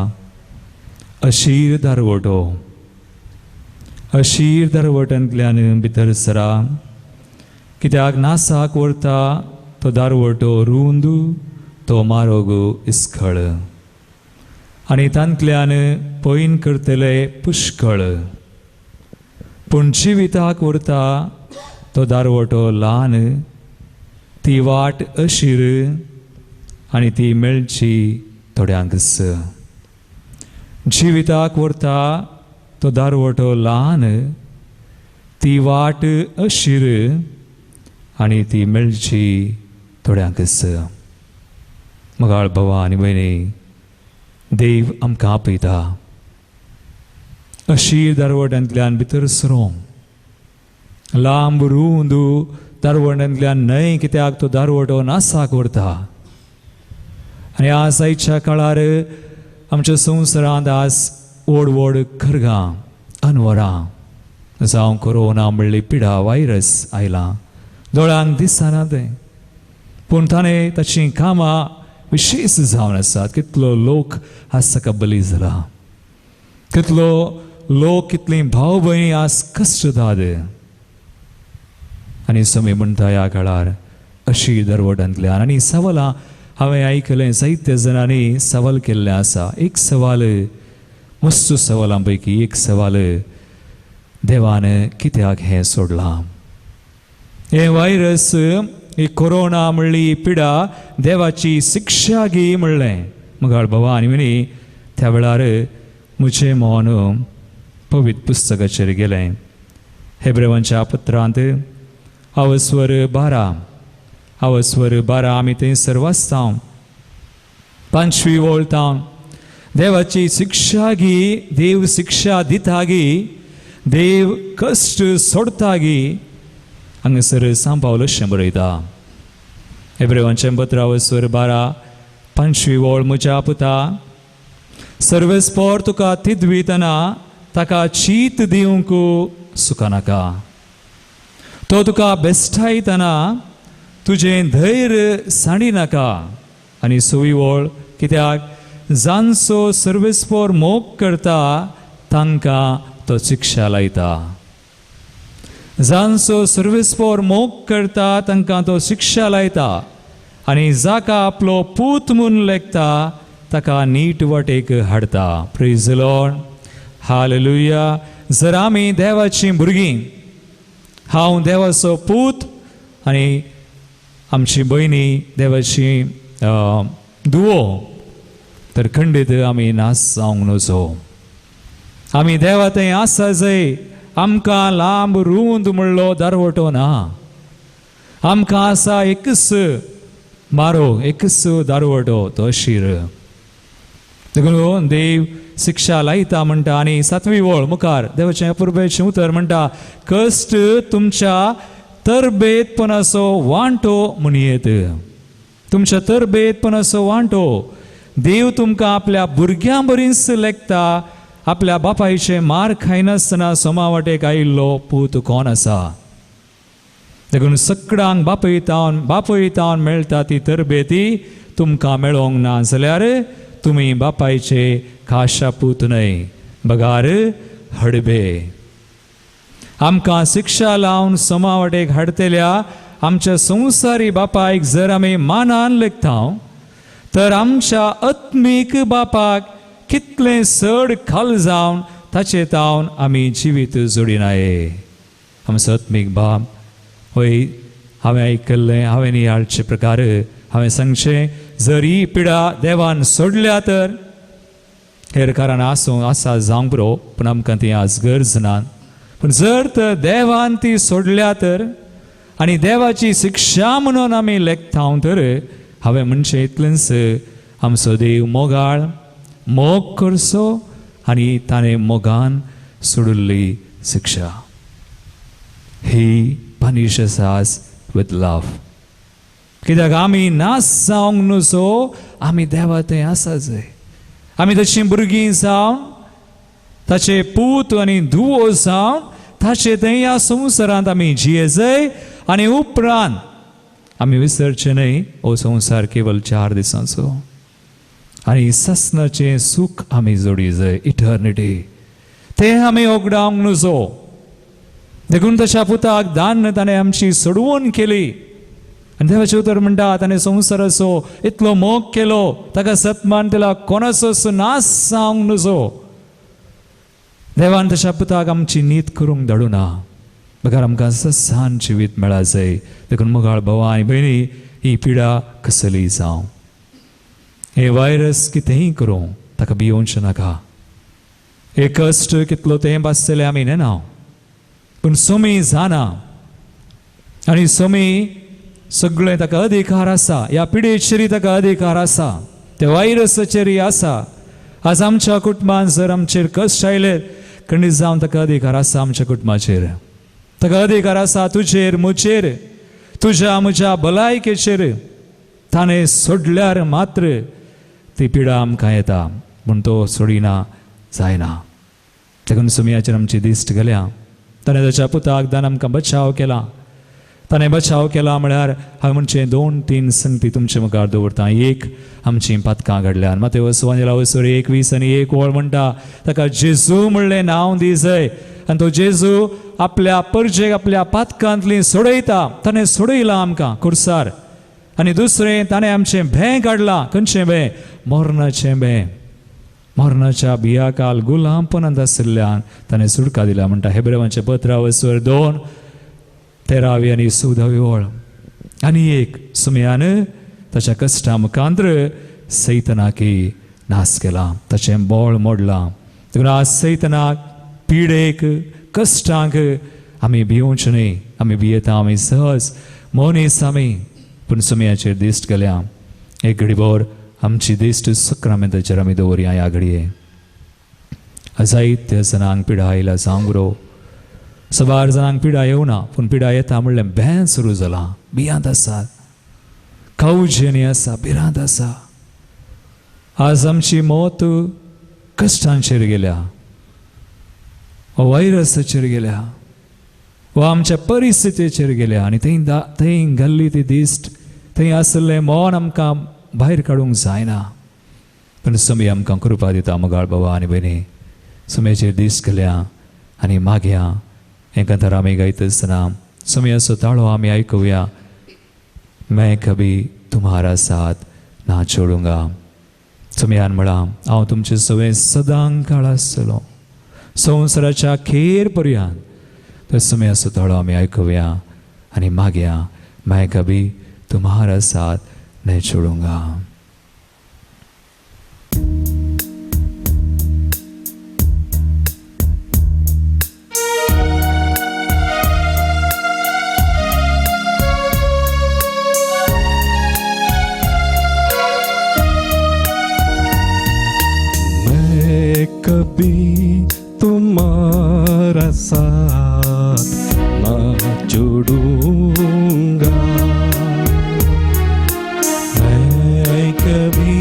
अशीर दारवटो, अशीर दारवटांतल्यान भितर सरा, कित्याक नासाक व्हरता तो दारवटो रुंद, तो मारोग इस्कळ, आनी तांतल्यान पयन करतले पुष्कळ. पूण जिविताक व्हरता तो दारवटो ल्हान, ती वाट अशीर, आनी ती मेळची थोड्यांकच. जिविताक व्हरता तो दारवटो ल्हान, ती वाट अशीर, आनी ती मेळची थोड्यांकच. मगाळ भावा आनी भयणी, देव आमकां आपयता अशीर दारवट्यांतल्यान भितर सरोंक, लांब रुंद दारवट्यांतल्यान न्हय, कित्याक तो दारवटो नासाक व्हरता. आनी आज आयच्या काळार आमच्या संवसारांत आज व्हड व्हड खरगां अनवरां, जावं कोरोना म्हणली पिडा व्हायरस आयला, दोळ्यांक दिसना तें, पूण ताणें ताचीं कामां विशेश जावन आसात. कितलो लोक आज ताका बली जाला, कितलो लोक, कितलीं भाव भयणी आज कश्ट दाद. आनी समी म्हणटा ह्या काळार अशी दरवटांतल्यान. आनी सवालां हांवें आयकलें, जायत्या जाणांनी सवाल केल्लें आसा. एक सवाल, मस्त सवालां पैकी एक सवाल, देवान कित्याक हें सोडलां, हें व्हायरस, ही कोरोना म्हणली पिडा देवाची शिक्षा गी म्हणलें. मगाळ बाबा आनी म्हणी, त्या वेळार म्हजें मन पवित्र पुस्तकाचेर गेलें. हेब्रेवांच्या पत्रांत अवस्वर 12, अवस्वर 12 आमी थंयसर वाचता, 5वी वळता. देवाची शिक्षा गी, देव शिक्षा दिता गी, देव कश्ट सोडता गी, हांगासर सांव पावल अशें बरयता. हेब्रेवांचें पत्र अवस्वर 12 5वी वळ, म्हज्या पुता, सर्वेस्पोर तुका तिदवितना ताका चीत दिवंक सुखनाका, तो तुका बेश्टायतना तुजें धैर्य सांडी नाका. आनी 6वी वळ, कित्याक जांचो सर्वेस्पोर मोग करता तांकां तो शिक्षा लायता, जांचो सर्वेस्पोर मोग करता तांकां तो शिक्षा लायता, आनी जाका आपलो पूत म्हूण लेखता ताका नीट वाटेक हाडता. Praise Lord, hallelujah. जर आमी देवाचीं भुरगीं, हांव देवाचो पूत आनी आमची भयणी देवाची धुवो, तर खंडीत आमी नाश जावंक नजो. आमी देवा थंय आसा जय आमकां लांब रुंद म्हणलो दारवटो ना, आमकां आसा एकच मारो, एकच दारवटो, तो शीर. देखून देव शिक्षा लायता म्हणटा. आनी 7वी वळ मुखार देवाचें अपुरबायेचें उतर म्हणटा, कश्ट तुमच्या तरबेतपणाचो वांटो म्हणयेत, तुमच्या तरबेतपणाचो वांटो. देव तुमकां आपल्या भुरग्यां बरीच लेखता. आपल्या बापायचे मार खायनासतना सोमा वाटेक आयिल्लो पूत कोण आसा? देखून सगळ्यांक बापय तावन मेळटा ती तरबेती तुमकां मेळोंक ना जाल्यार तुमी बापायचे खाशा पूत न्हय, बगार हडबे. आमकां शिक्षा लावन सोमा वाटेक हाडटल्या आमच्या संवसारी बापायक जर आमी मानान लेखता तर आमच्या आत्मीक बापाक कितलें चड खाल जावन ताचे तावन आमी जिवीत जोडिनाये. आमचो आत्मीक बाप वय, हांवें आयकल्लें, हांवें नियाळचे प्रकार हांवें सांगचें जर ही पिडा देवान सोडल्या तर हेर कारण आसूं आसा जावंक पुरो, पूण आमकां ती आज गरज ना. पूण जर तर देवान ती सोडल्या तर आनी देवाची शिक्षा म्हणून आमी लेखता तर हांवें म्हणचें इतलेंच, आमचो देव मोगाळ, मोग करचो आनी ताणें मोगान सोडिल्ली शिक्षा. He punishes us with love. कित्याक आमी नाश जावंक न्हू, आमी देवा थंय आसा जाय. आमी तशीं भुरगीं जावन ताचे पूत आनी धुवो जावन ताचे थंय ह्या संवसारांत आमी जिये जाय आनी उपरांत आमी विसरचें न्हय हो संवसार केवल 4 दिसांचो आनी ससनाचें सूख आमी जोडी जाय, इटर्निटी तें आमी ओगडावंक न्हू. देखून तशा पुताक दान ताणें आमची सोडवण केली आनी देवाचें उतर म्हणटा ताणें संवसाराचो इतलो मोग केलो, ताका सत्मान दिला, कोणाचो नाश जावंक न्हू. देवान तशा पुताक आमची नीत करूंक धाडूना, बगर आमकां ससान जिवीत मेळा जाय. देखून मोगाळ भावा आनी भयणी, ही पिडा कसली जावं, हे व्हायरस कितेंय करूं, ताका भियोवचें नाका. हे कश्ट कितलो तेंप आसतले आमी नेना, पूण सोमी जाणा आनी सोमी सगळें ताका अधिकार आसा, ह्या पिडेचेरय ताका अधिकार आसा, त्या व्हायरसाचेरय आसा. आज आमच्या कुटुंबान जर आमचेर कश्ट आयले, खंडीत जावन ताका अधिकार आसा आमच्या कुटुंबाचेर, ताका अधिकार आसा तुजेर, म्हजेर, तुज्या म्हज्या भलायकेचेर. ताणें सोडल्यार मात्र ती पिडा आमकां येता, पूण तो सोडिना जायना. देखून सुमयाचेर आमची दिश्ट गेल्या, ताणें ताच्या पुताक दान आमकां बचाव केला. ताणें बचाव केला म्हळ्यार हांवें म्हणचें 2-3 संगती तुमचे मुखार दवरता. एक, आमचीं पातकां घडल्यान मातेवस वसर 21 आनी 1 ओळ म्हणटा ताका जेजू म्हणलें नांव दी जाय आनी तो जेजू आपल्या परजेक आपल्या पातकांतली सोडयता. ताणें सोडयलां आमकां कुर्सार. आनी दुसरें, ताणें आमचें भें काडलां. खंयचें भें? मरणाचें भें. मरणाच्या भियाकाल गुलामपणांत आशिल्ल्यान ताणें सुटका दिल्या म्हणटा हेब्रेवांचें पत्र वसर 2 13वी आनी 14वी ओळ. आनी एक, सुमयान ताच्या कश्टा मुखांत्र सैतनाकी नाश केला, ताचें बोळ मोडलां. देखून आज सैतनाक, पिडेक, कश्टांक आमी भिवचें न्हय. आमी भियेता, आमी सहज मनीस आमी, पूण सुमयाचेर दिश्ट गेल्या. एक घडीभर आमची दिश्ट सक्रामेंताचेर आमी दवरया. ह्या घडये जायत्या जाणांक पिडा आयल्या जावंक बरो, सबार जाणांक पिडा येवना, पूण पिडा येता म्हणल्यार भें सुरू जालां, भियांत आसात, कावजेनी आसा, भिरांत आसा. आज आमची मौत कश्टांचेर गेल्या, वा व्हायरसाचेर गेल्या, वा आमच्या परिस्थितीचेर गेल्या आनी थंय थंय घाल्ली ती दिश्ट, थंय आशिल्लें मन आमकां भायर काडूंक जायना. पूण समी आमकां कृपा दिता. मोगाळ बाबा आनी भयणी, सुमेचेर दिश्ट गेल्या आनी मागया. हें कांतार आमी गायता आसतना सुमयाचो ताळो आमी आयकुया. मैं कभी तुम्हारा साथ ना छोडूंगा. सुमयान म्हळां हांव तुमचे सवें सदां काळ आसतलो, संवसाराच्या खेर पर्यंत. तर सुमयाचो ताळो आमी आयकुया आनी मागया, मैं कभी तुम्हारा साथ नहीं छोडूंगा. मैं कभी तुम्हारा साथ ना छोड़ूंगा, मैं कभी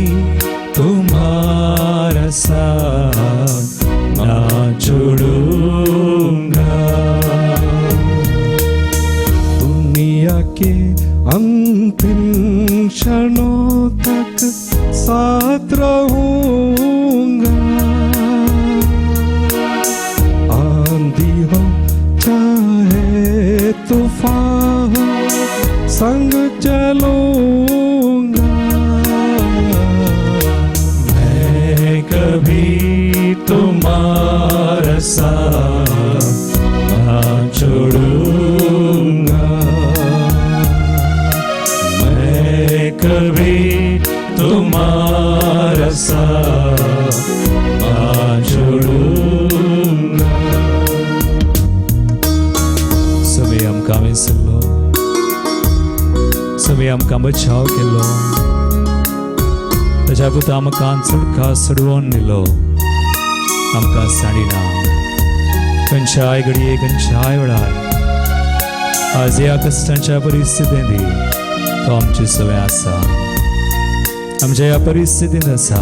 तुम्हारा साथ ना छोड़ूंगा। दुनिया के अंतिम क्षणों तक साथ रहूंगा। आंधी हो चाहे तूफान हो, संग चलूंगा। मैं कभी तुम्हारा साथ ना छोड़ूंगा, मैं कभी तुम्हारा साथ ना छोड़ूंगा। सगळे आमकां विसरलो, सगळे आमकां बचाव केलो, ताच्या पुता आमकां चडका चडवून दिलो, आमकां साडिना खंयच्याय घडये खंयच्याय वेळार। आज ह्या कश्टांच्या परिस्थितींत तो आमची सवय आसा, आमच्या ह्या परिस्थितींत आसा,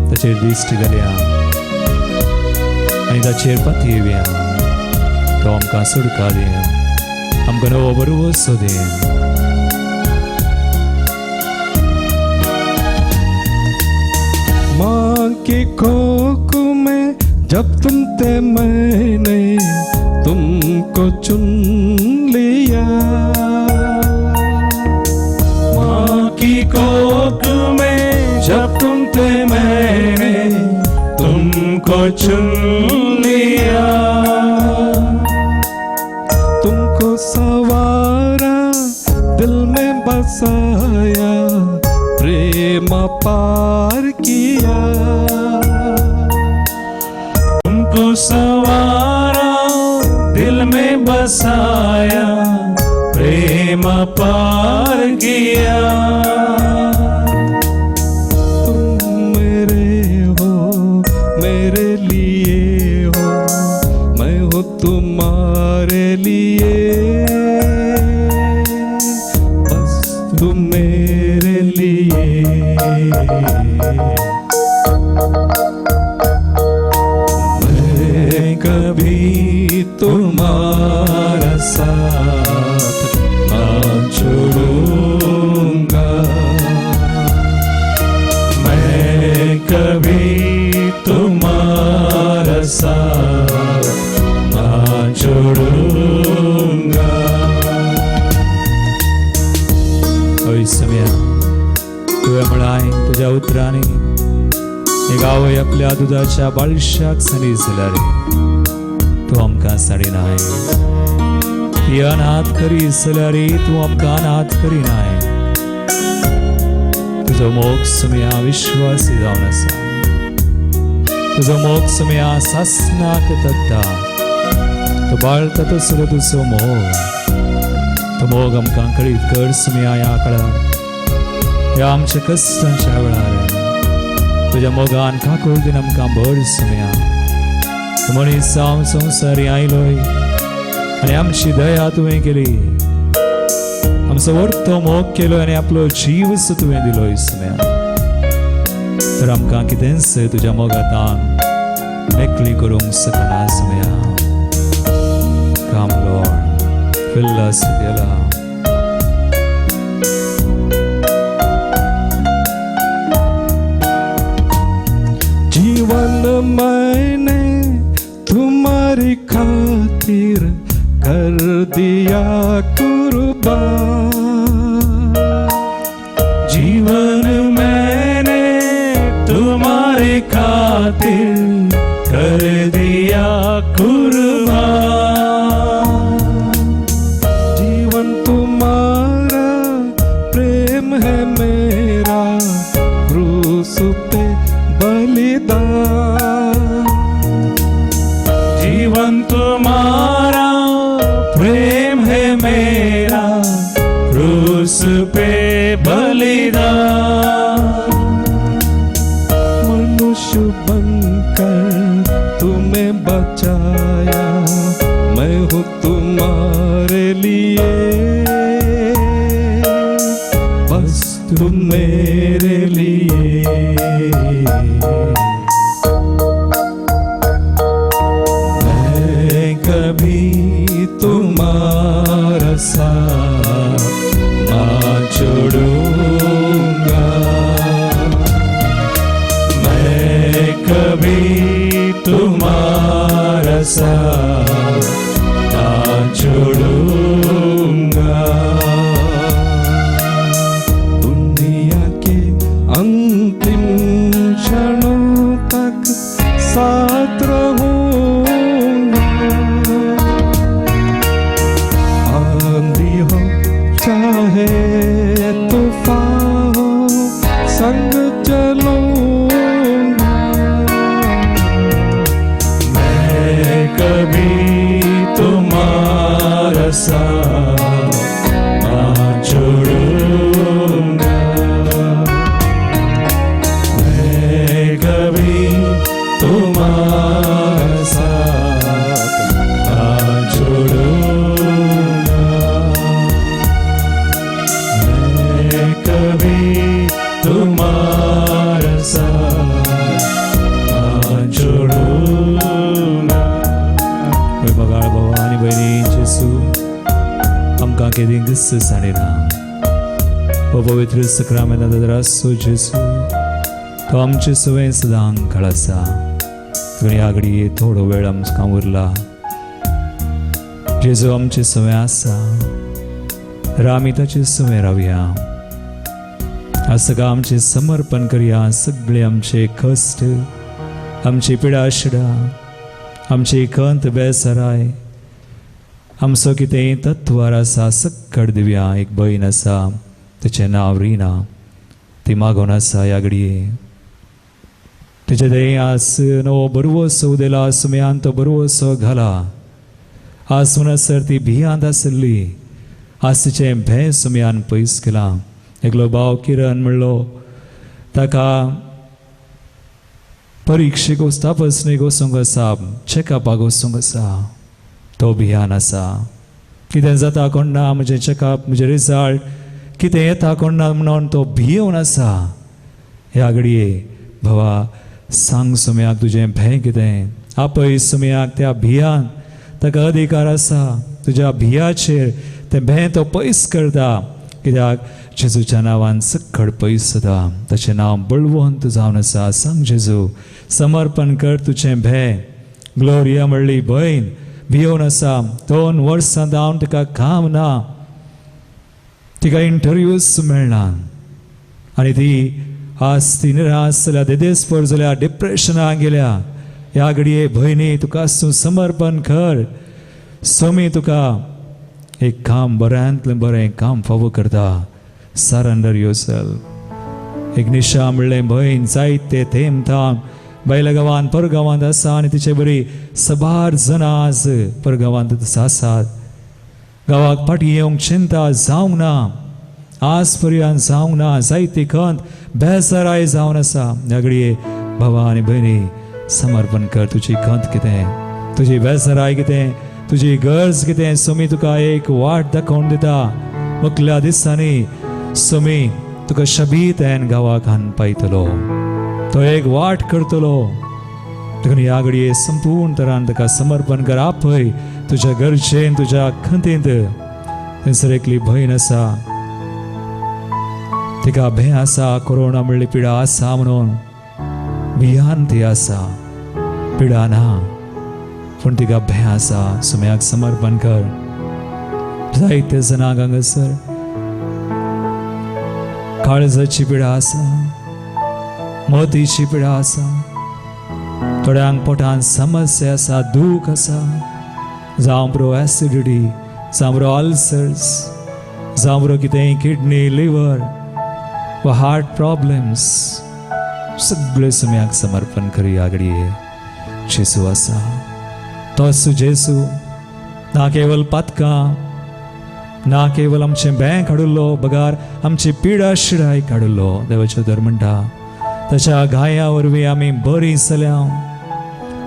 ताचेर दिश्ट घालया आनी ताचेर पातयेवया। तो आमकां सुटका दी, आमकां नवो बरोवसो दी। माँ की कोख में जब तुम थे मैंने तुमको चुन लिया। माँ की कोख में जब तुम थे मैंने तुमको चुन लिया। तुमको सवारा दिल में बसाया, प्रेम पार किया। तुमको सवारा दिल में बसाया, प्रेम पार किया। तुम मेरे हो, मेरे लिए हो, मैं हूँ तुम्हारे लिए, बस तुम मेरे लिए। मैं कभी तुम्हारा साथ ना छोड़ूंगा, मैं कभी तुम्हारा साथ ना छोड़ूंगा। हय सम्या, तुवें म्हळाय तुज्या उतरांनी एक आवय आपल्या दुदाच्या बाळशाक सनी जाल्यार तूं आमकां साडिनाय, ही अनाथ करी जाल्यार तूं आमकां अनाथ करिनाय। तुजो मोग सम्या विश्वासी जावन आसा, तुजो मोग सम्या सासनाक तत्ता, तो बाळता तसलो तुजो मोग, तो मोग आमकां कळीत कर सम्या ह्या काळार, ह्या आमच्या कश्टांच्या वेळार तुज्या मोगान काकुळटीन आमकां भर सम्या। तूं मनीस जावन संवसारी आयलोय आनी आमची दया तुवें केली, आमचो वर्तो मोग केलो आनी आपलो जीव तुवें दिलोय सम्या। तर आमकां कितेंच तुज्या मोगांत मेकळी करूंक शकना सम्या। Come Lord, fill us with your love. जीवन मैंने तुम्हारी खातिर कर दिया कुर्बान। जीवन मैंने तुम्हारी खातिर कर दिया कुर्बान। जीवन तुम्हारा प्रेम है मेरा, क्रूस पे बलिदान। जीवन तुम्हारा प्रेम है मेरा, क्रूस पे बलिदान। मनुष्य बनकर तुम्हें बचाया, मैं हूँ तुम्हारे लिए, बस तुम मेरे लिए। मैं कभी तुम्हारा साथ ना छोड़ूंगा, मैं कभी तुम्हारा साथ ना छोड़ूंगा। दुनिया के अंतिम क्षणों तक साथ रहूंगा, आंधी हो चाहे तूफान हो, संग चलूंगा। मैं कभी तुम्हारा साथ ना छोड़ूंगा, मैं कभी तुम्हारा साथ ना छोड़ूंगा, मैं कभी तुम्हारा साथ ना छोड़ूंगा। बगाळ भावा आनी भयणी, जेसू आमकां केदी दिस सांडिना। हो पवित्र सक्रामेंतांत आसो जेसू, तो आमचे सवय सदां काळ आसा। ह्या घडये थोडो वेळ आमकां उरला। जेजू आमचे सवय आसा तर आमी ताचे सवय रावया। आज सगळं आमचें समर्पण करया। सगळे आमचे कश्ट, आमची पिडा शिडा, आमची खंत बेसराय, आमचो कितेंय तत्वार आसा सक्कड दिवया। एक भयण आसा, तिचें नांव रिना, ती मागोन आसा ह्या घडये। तिचे थंय आज नवो बरवसो उदेला, सुम्यान तो बरवसो घाला। आज म्हणसर ती भियांत आसली, आज तिचें भें सुम्यान पयस केलां। एकलो भाव किरण म्हणलो, ताका परिक्षेक तपासणेक वचूंक आसा, चॅकअपाक वचूंक आसा, तो भियान आसा। कितें जाता कोण ना, म्हजें चॅकअप, म्हजें रिजल्ट कितें येता कोण ना म्हणून तो भियोवन आसा। ह्या घडये भावा सांग सुम्याक तुजें भें कितें, आपय सुम्याक त्या भियान, ताका अधिकार आसा तुज्या भियाचेर, तें भें तो पयस करता। कित्याक जेजूच्या नांवान सक्कड पयस जाता, ताचें नांव बळवंत जावन आसा। सांग जेजू, समर्पण कर तुजें भें। ग्लोरिया म्हणली भयण भियोवन आसा, 2 वर्सां जावन तिका काम ना, तिका इंटरव्यूज मेळना आनी ती आज ती निराश जाल्या, देदेस्पर जाल्या, डिप्रेशनाक गेल्या। ह्या घडये भयणी तुका तूं समर्पण कर, स्वामी तुका एक काम बऱ्यांतलें बरें काम फावो करता। Surrender yourself. एक निशा म्हणलें भयण जायते तेम थाम बायल्या गांवांत परगांवांत आसा आनी तिचे बरी सबार जाणां आज परगांवांत आसात। गांवाक फाटीं येवंक चिंता जावंक ना, आज पर्यंत जावंक ना, जायती खंत बेजाराय जावन आसा। ह्या घडये भावा आनी भयणी समर्पण कर। तुजी खंत कितें, तुजी बेजाराय कितें, तुजी गरज कितें, स्वामी तुका एक वाट दाखोवन दिता। मुखल्या दिसांनी स्वामी तुका शबीत एन गांवाक हान पायतलो, तो एक वाट करतलो। देखून ह्या घडये संपूर्ण तरान ताका समर्पण कर। आपय तुज्या गरजेन, तुज्या खंतींत। थंयसर एकली भयण आसा, तिका भंय आसा, कोरोना म्हणली पिडा आसा म्हणून भियान ती आसा, पिडा ना पूण तिका भंय आसा। सुम्याक समर्पण कर। जायते जाणांक हांगासर काळजाची पिडा आसा, मोतीची पिडा आसा, थोड्यांक पोटान समस्या आसा, दूख आसा, जावं बरो एसिडिटी, जावं बरो अल्सर्स, जावं बरो कितेंय किडनी, लिवर वा हार्ट प्रॉब्लम्स, सगळे सुम्याक समर्पण करुया। घडये जेजू आसा, तोच जेजू ना केवल पातकां, ना केवल आमचें बँक काडुल्लो, बगार आमची पिडा शिडाय काडुल्लो। देवाचें धर्म म्हणटा ताच्या घाया वरवीं आमी बरीं जाल्या।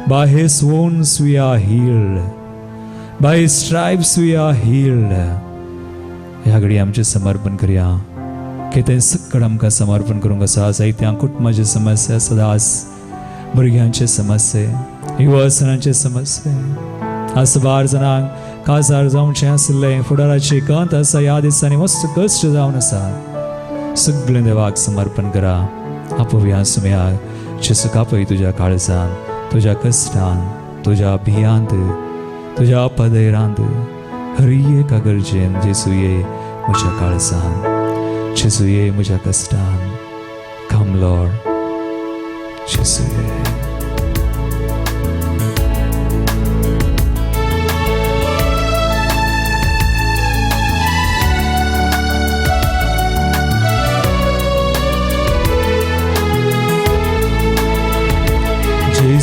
By his wounds we are healed, by his stripes we are healed. ह्या घडये आमचें समर्पण करया। कितें सक्कड आमकां समर्पण करूंक आसा। जायत्या कुटुंबाची समस्या सदांच, भुरग्यांचे समस्ये, युवसनांचे समस्ये, आज साबार जाणांक काजार जावचें आशिल्लें, फुडाराची खंत आसा। ह्या दिसांनी मस्त कश्ट जावन आसा। सगळें देवाक समर्पण करा। आपोवया सुम्याक जेजूक आपय तुज्या काळजान, तुज्या कश्टान, तुज्या भियांत, तुज्या अपधैरांत, हर एका गरजेन जेजू ये म्हज्या काळजान, जेजू ये म्हज्या कश्टान। कम लॉर्ड, जेजू ये।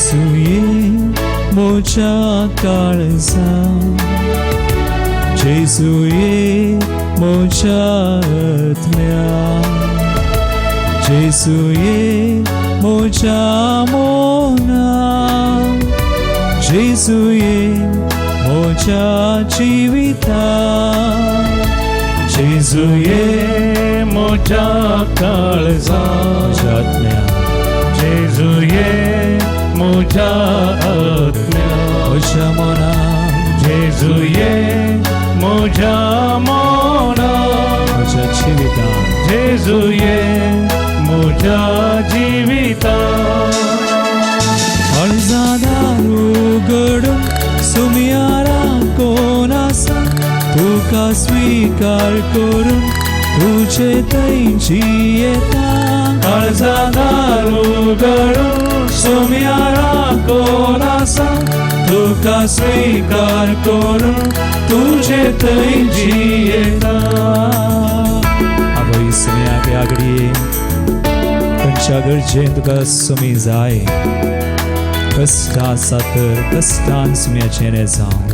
जेजू ये म्हज्या काळजा, जेजू ये म्हज्या आत्म्या, जेजू ये म्हज्या मना, जेजू ये म्हज्या जिविता, जेजू ये म्हज्या काळजा, म्हज्या आत्म्या, जेजू ये म्हज्या आत्म्या, म्हज्या मना, जेजू ये म्हज्या मना, म्हज्या जिविता, जेजू ये म्हज्या जिविता. काळजादार उगडून सुमयारा कोण आसा, तुका स्वीकार करून तुजे थंयची येता. काळजादार उगडून सोम्यारा कोण आसा, तुका स्वीकार करून तुजे थंयची येता. आवय सुमयाक आगडी खंयच्या गरजेन तुका सुमी जाय, कश्ट आसा तर कश्टान सुम्याचें हें जावं,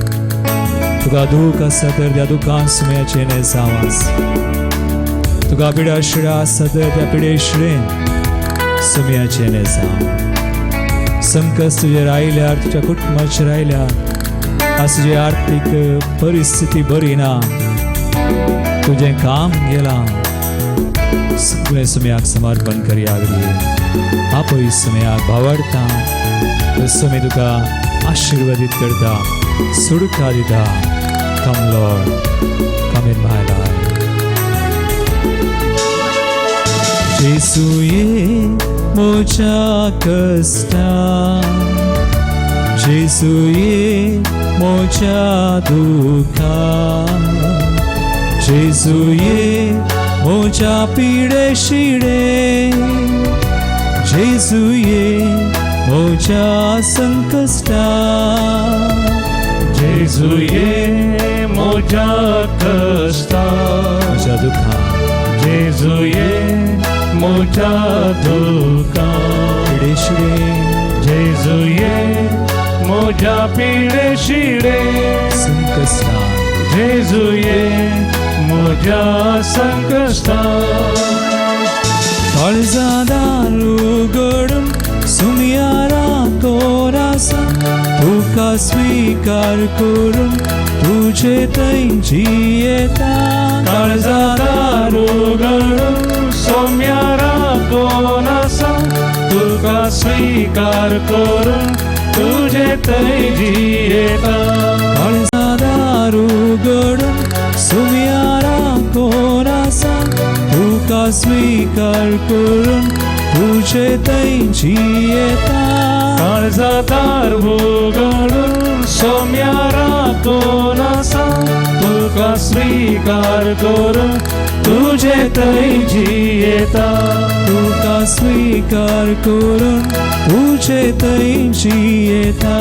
तुका दूख आसा तर त्या दुखान सुम्याचें हें जावं आस, तुका पिडा शिडा आसा तर त्या पिडे शिडेन सुम्याचें हें जावं. संकश्ट तुजेर आयल्यार, तुज्या कुटुंबाचेर आयल्यार, आज तुजी आर्थीक परिस्थिती बरी ना, तुजें काम गेलां, सगळें सुम्याक समर्पण करया घडये. आपय सुम्याक भावाडता, सुमी तुका आशिर्वादीत करता, सुडका दिता. Come Lord, come in my life. जेजू ये म्हज्या कश्टा, जेजू ये म्हज्या दुखा, जेजू ये म्हज्या पिडे शिडे, जेजू ये म्हज्या संकश्टा, जेजू ये म्हज्या कश्टा, म्हज्या दुखा, जेजू ये म्हज्या दुखा, पिडे शिडे, जेजू ये म्हज्या पिडे शिडे, संकश्टा, जेजू ये म्हज्या संकश्टा. काळजादार उगडून सुमयारा कोण आसा, तुका स्वीकार करून तुजे थंयची येता. काळजादार उगडून सोम्यारा कोण आसा, तुका स्वीकार करून तुजे थंयची येता. काळजादार उगडून सुमयारा कोण आसा, तुका स्वीकार करून तुजे थंयची येता. काळजादार उगडून सोम्यारा कोण आसा, तुका स्वीकार करून तुजे थंयची येता. तुका स्वीकार करून तुजे थंयची येता.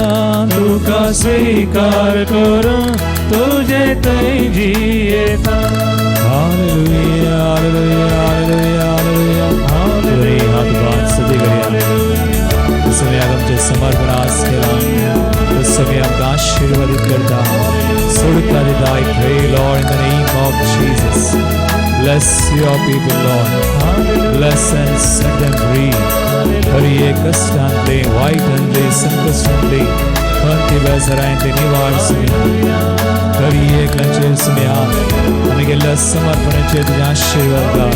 तुका स्वीकार करून तुजे थंयची येता. Hallelujah, hallelujah, hallelujah, hallelujah. दोन्ही हात बांद स्तुती करूया. सुम्याक आमचें समर्पण आज केलां, सुमी आमकां आशिर्वादीत करता, सोडता दिता. I pray, Lord, in the name of Jesus, bless your people, Lord. Bless and set them free. Hari एक कष्टांतले, वायटांतले, संकश्टांतले, खंती बेजारांतले निवार सुम्या. हरी एकल्याचेर सुम्या आमी केल्ल्या समर्पणाचेर तुजें आशिर्वाद घाल.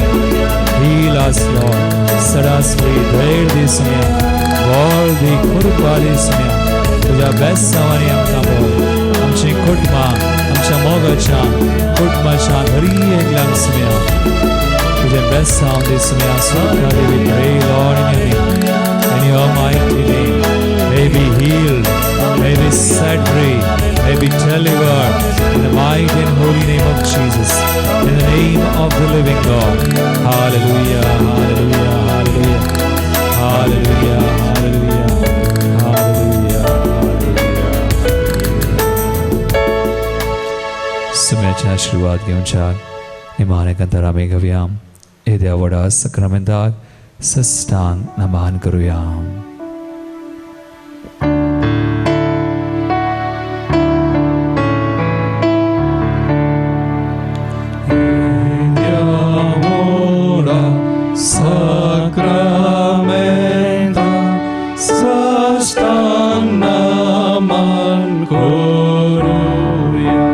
Heal us, Lord. Set us free. धैर्य दी सुम्या, बळ दी, कृपा दी सुम्या. तुज्या बेसांवांनी आमकां भर. आमची कुटुंबां, आमच्या मोगाच्या कुटुंबाच्या हरी एकल्यांक सुम्या तुजें बेसांव दी सुम्या, सुखा दी. We pray, Lord, in your name, in your mighty name. May be healed, may be set free, may be delivered in the mighty and holy name of Jesus, in the name of the living God. Hallelujah, hallelujah, hallelujah, hallelujah, hallelujah, hallelujah, hallelujah. सुम्याचे आशीर्वाद घेवच्याक निमाणे कंतर आमी घेवया. येद्या व्हडा सक्रामेंताक सष्टांग नमन करुया. साक्रामेंता साष्टांग नमन करूया.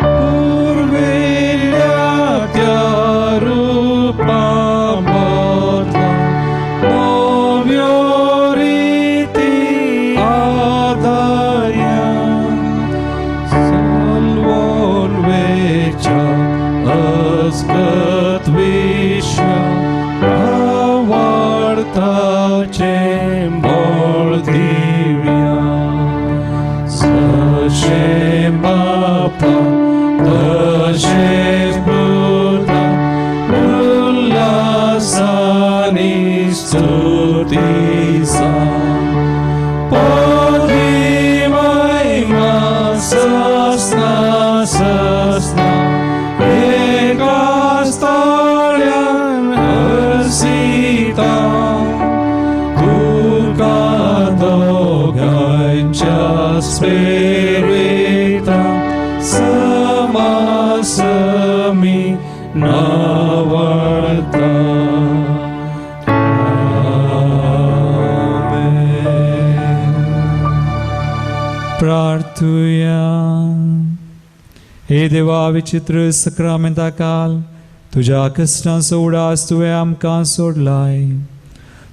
पुर्विल्ल्या त्या रुपा बदला नव्यो रिती आदाया. सलवोन वेच्या अस्कत विश्व भावार्थाचें बळ दिव्या. जशें बापा तशें पुता उल्हासानी स्तुतीसा. पदवी महिमा ससना ससना एका स्थाळ्यान हर्षिता. तुका दोगांच्या स्पिरिता समासमी नावडता. आमेन. प्रार्थुया. हे देवा, विचित्र सक्रामेंता काल तुज्या कश्टांचो उडास तुवें आमकां सोडलाय.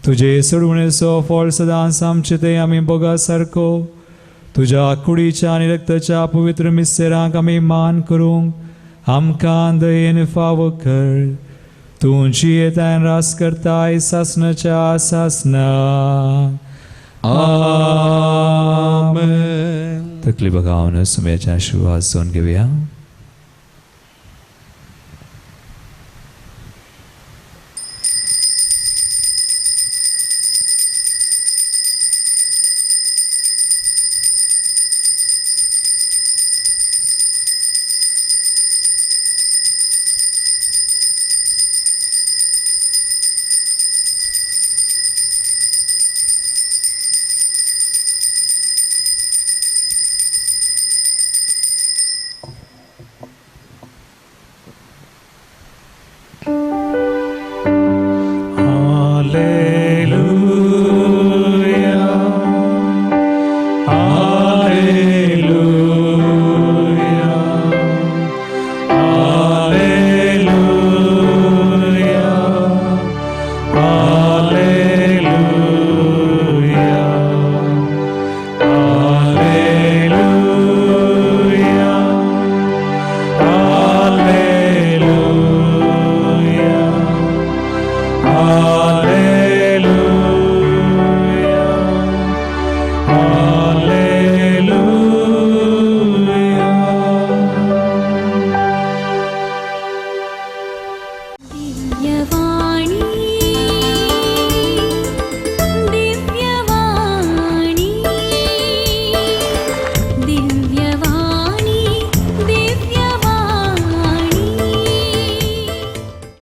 तुजे सोडवणेचो फळ सदांच आमचे ते आमी भोगा सारको तुज्या कुडीच्या आनी रक्ताच्या पवित्र मिस्तेरांक आमी मान करूंक आमकां दयेन फावो कर. तूं जियेताय रास करताय सासनाच्या सासना. आमेन. तकली बघावन सुम्याच्या आशीर्वाद जोन घेवया.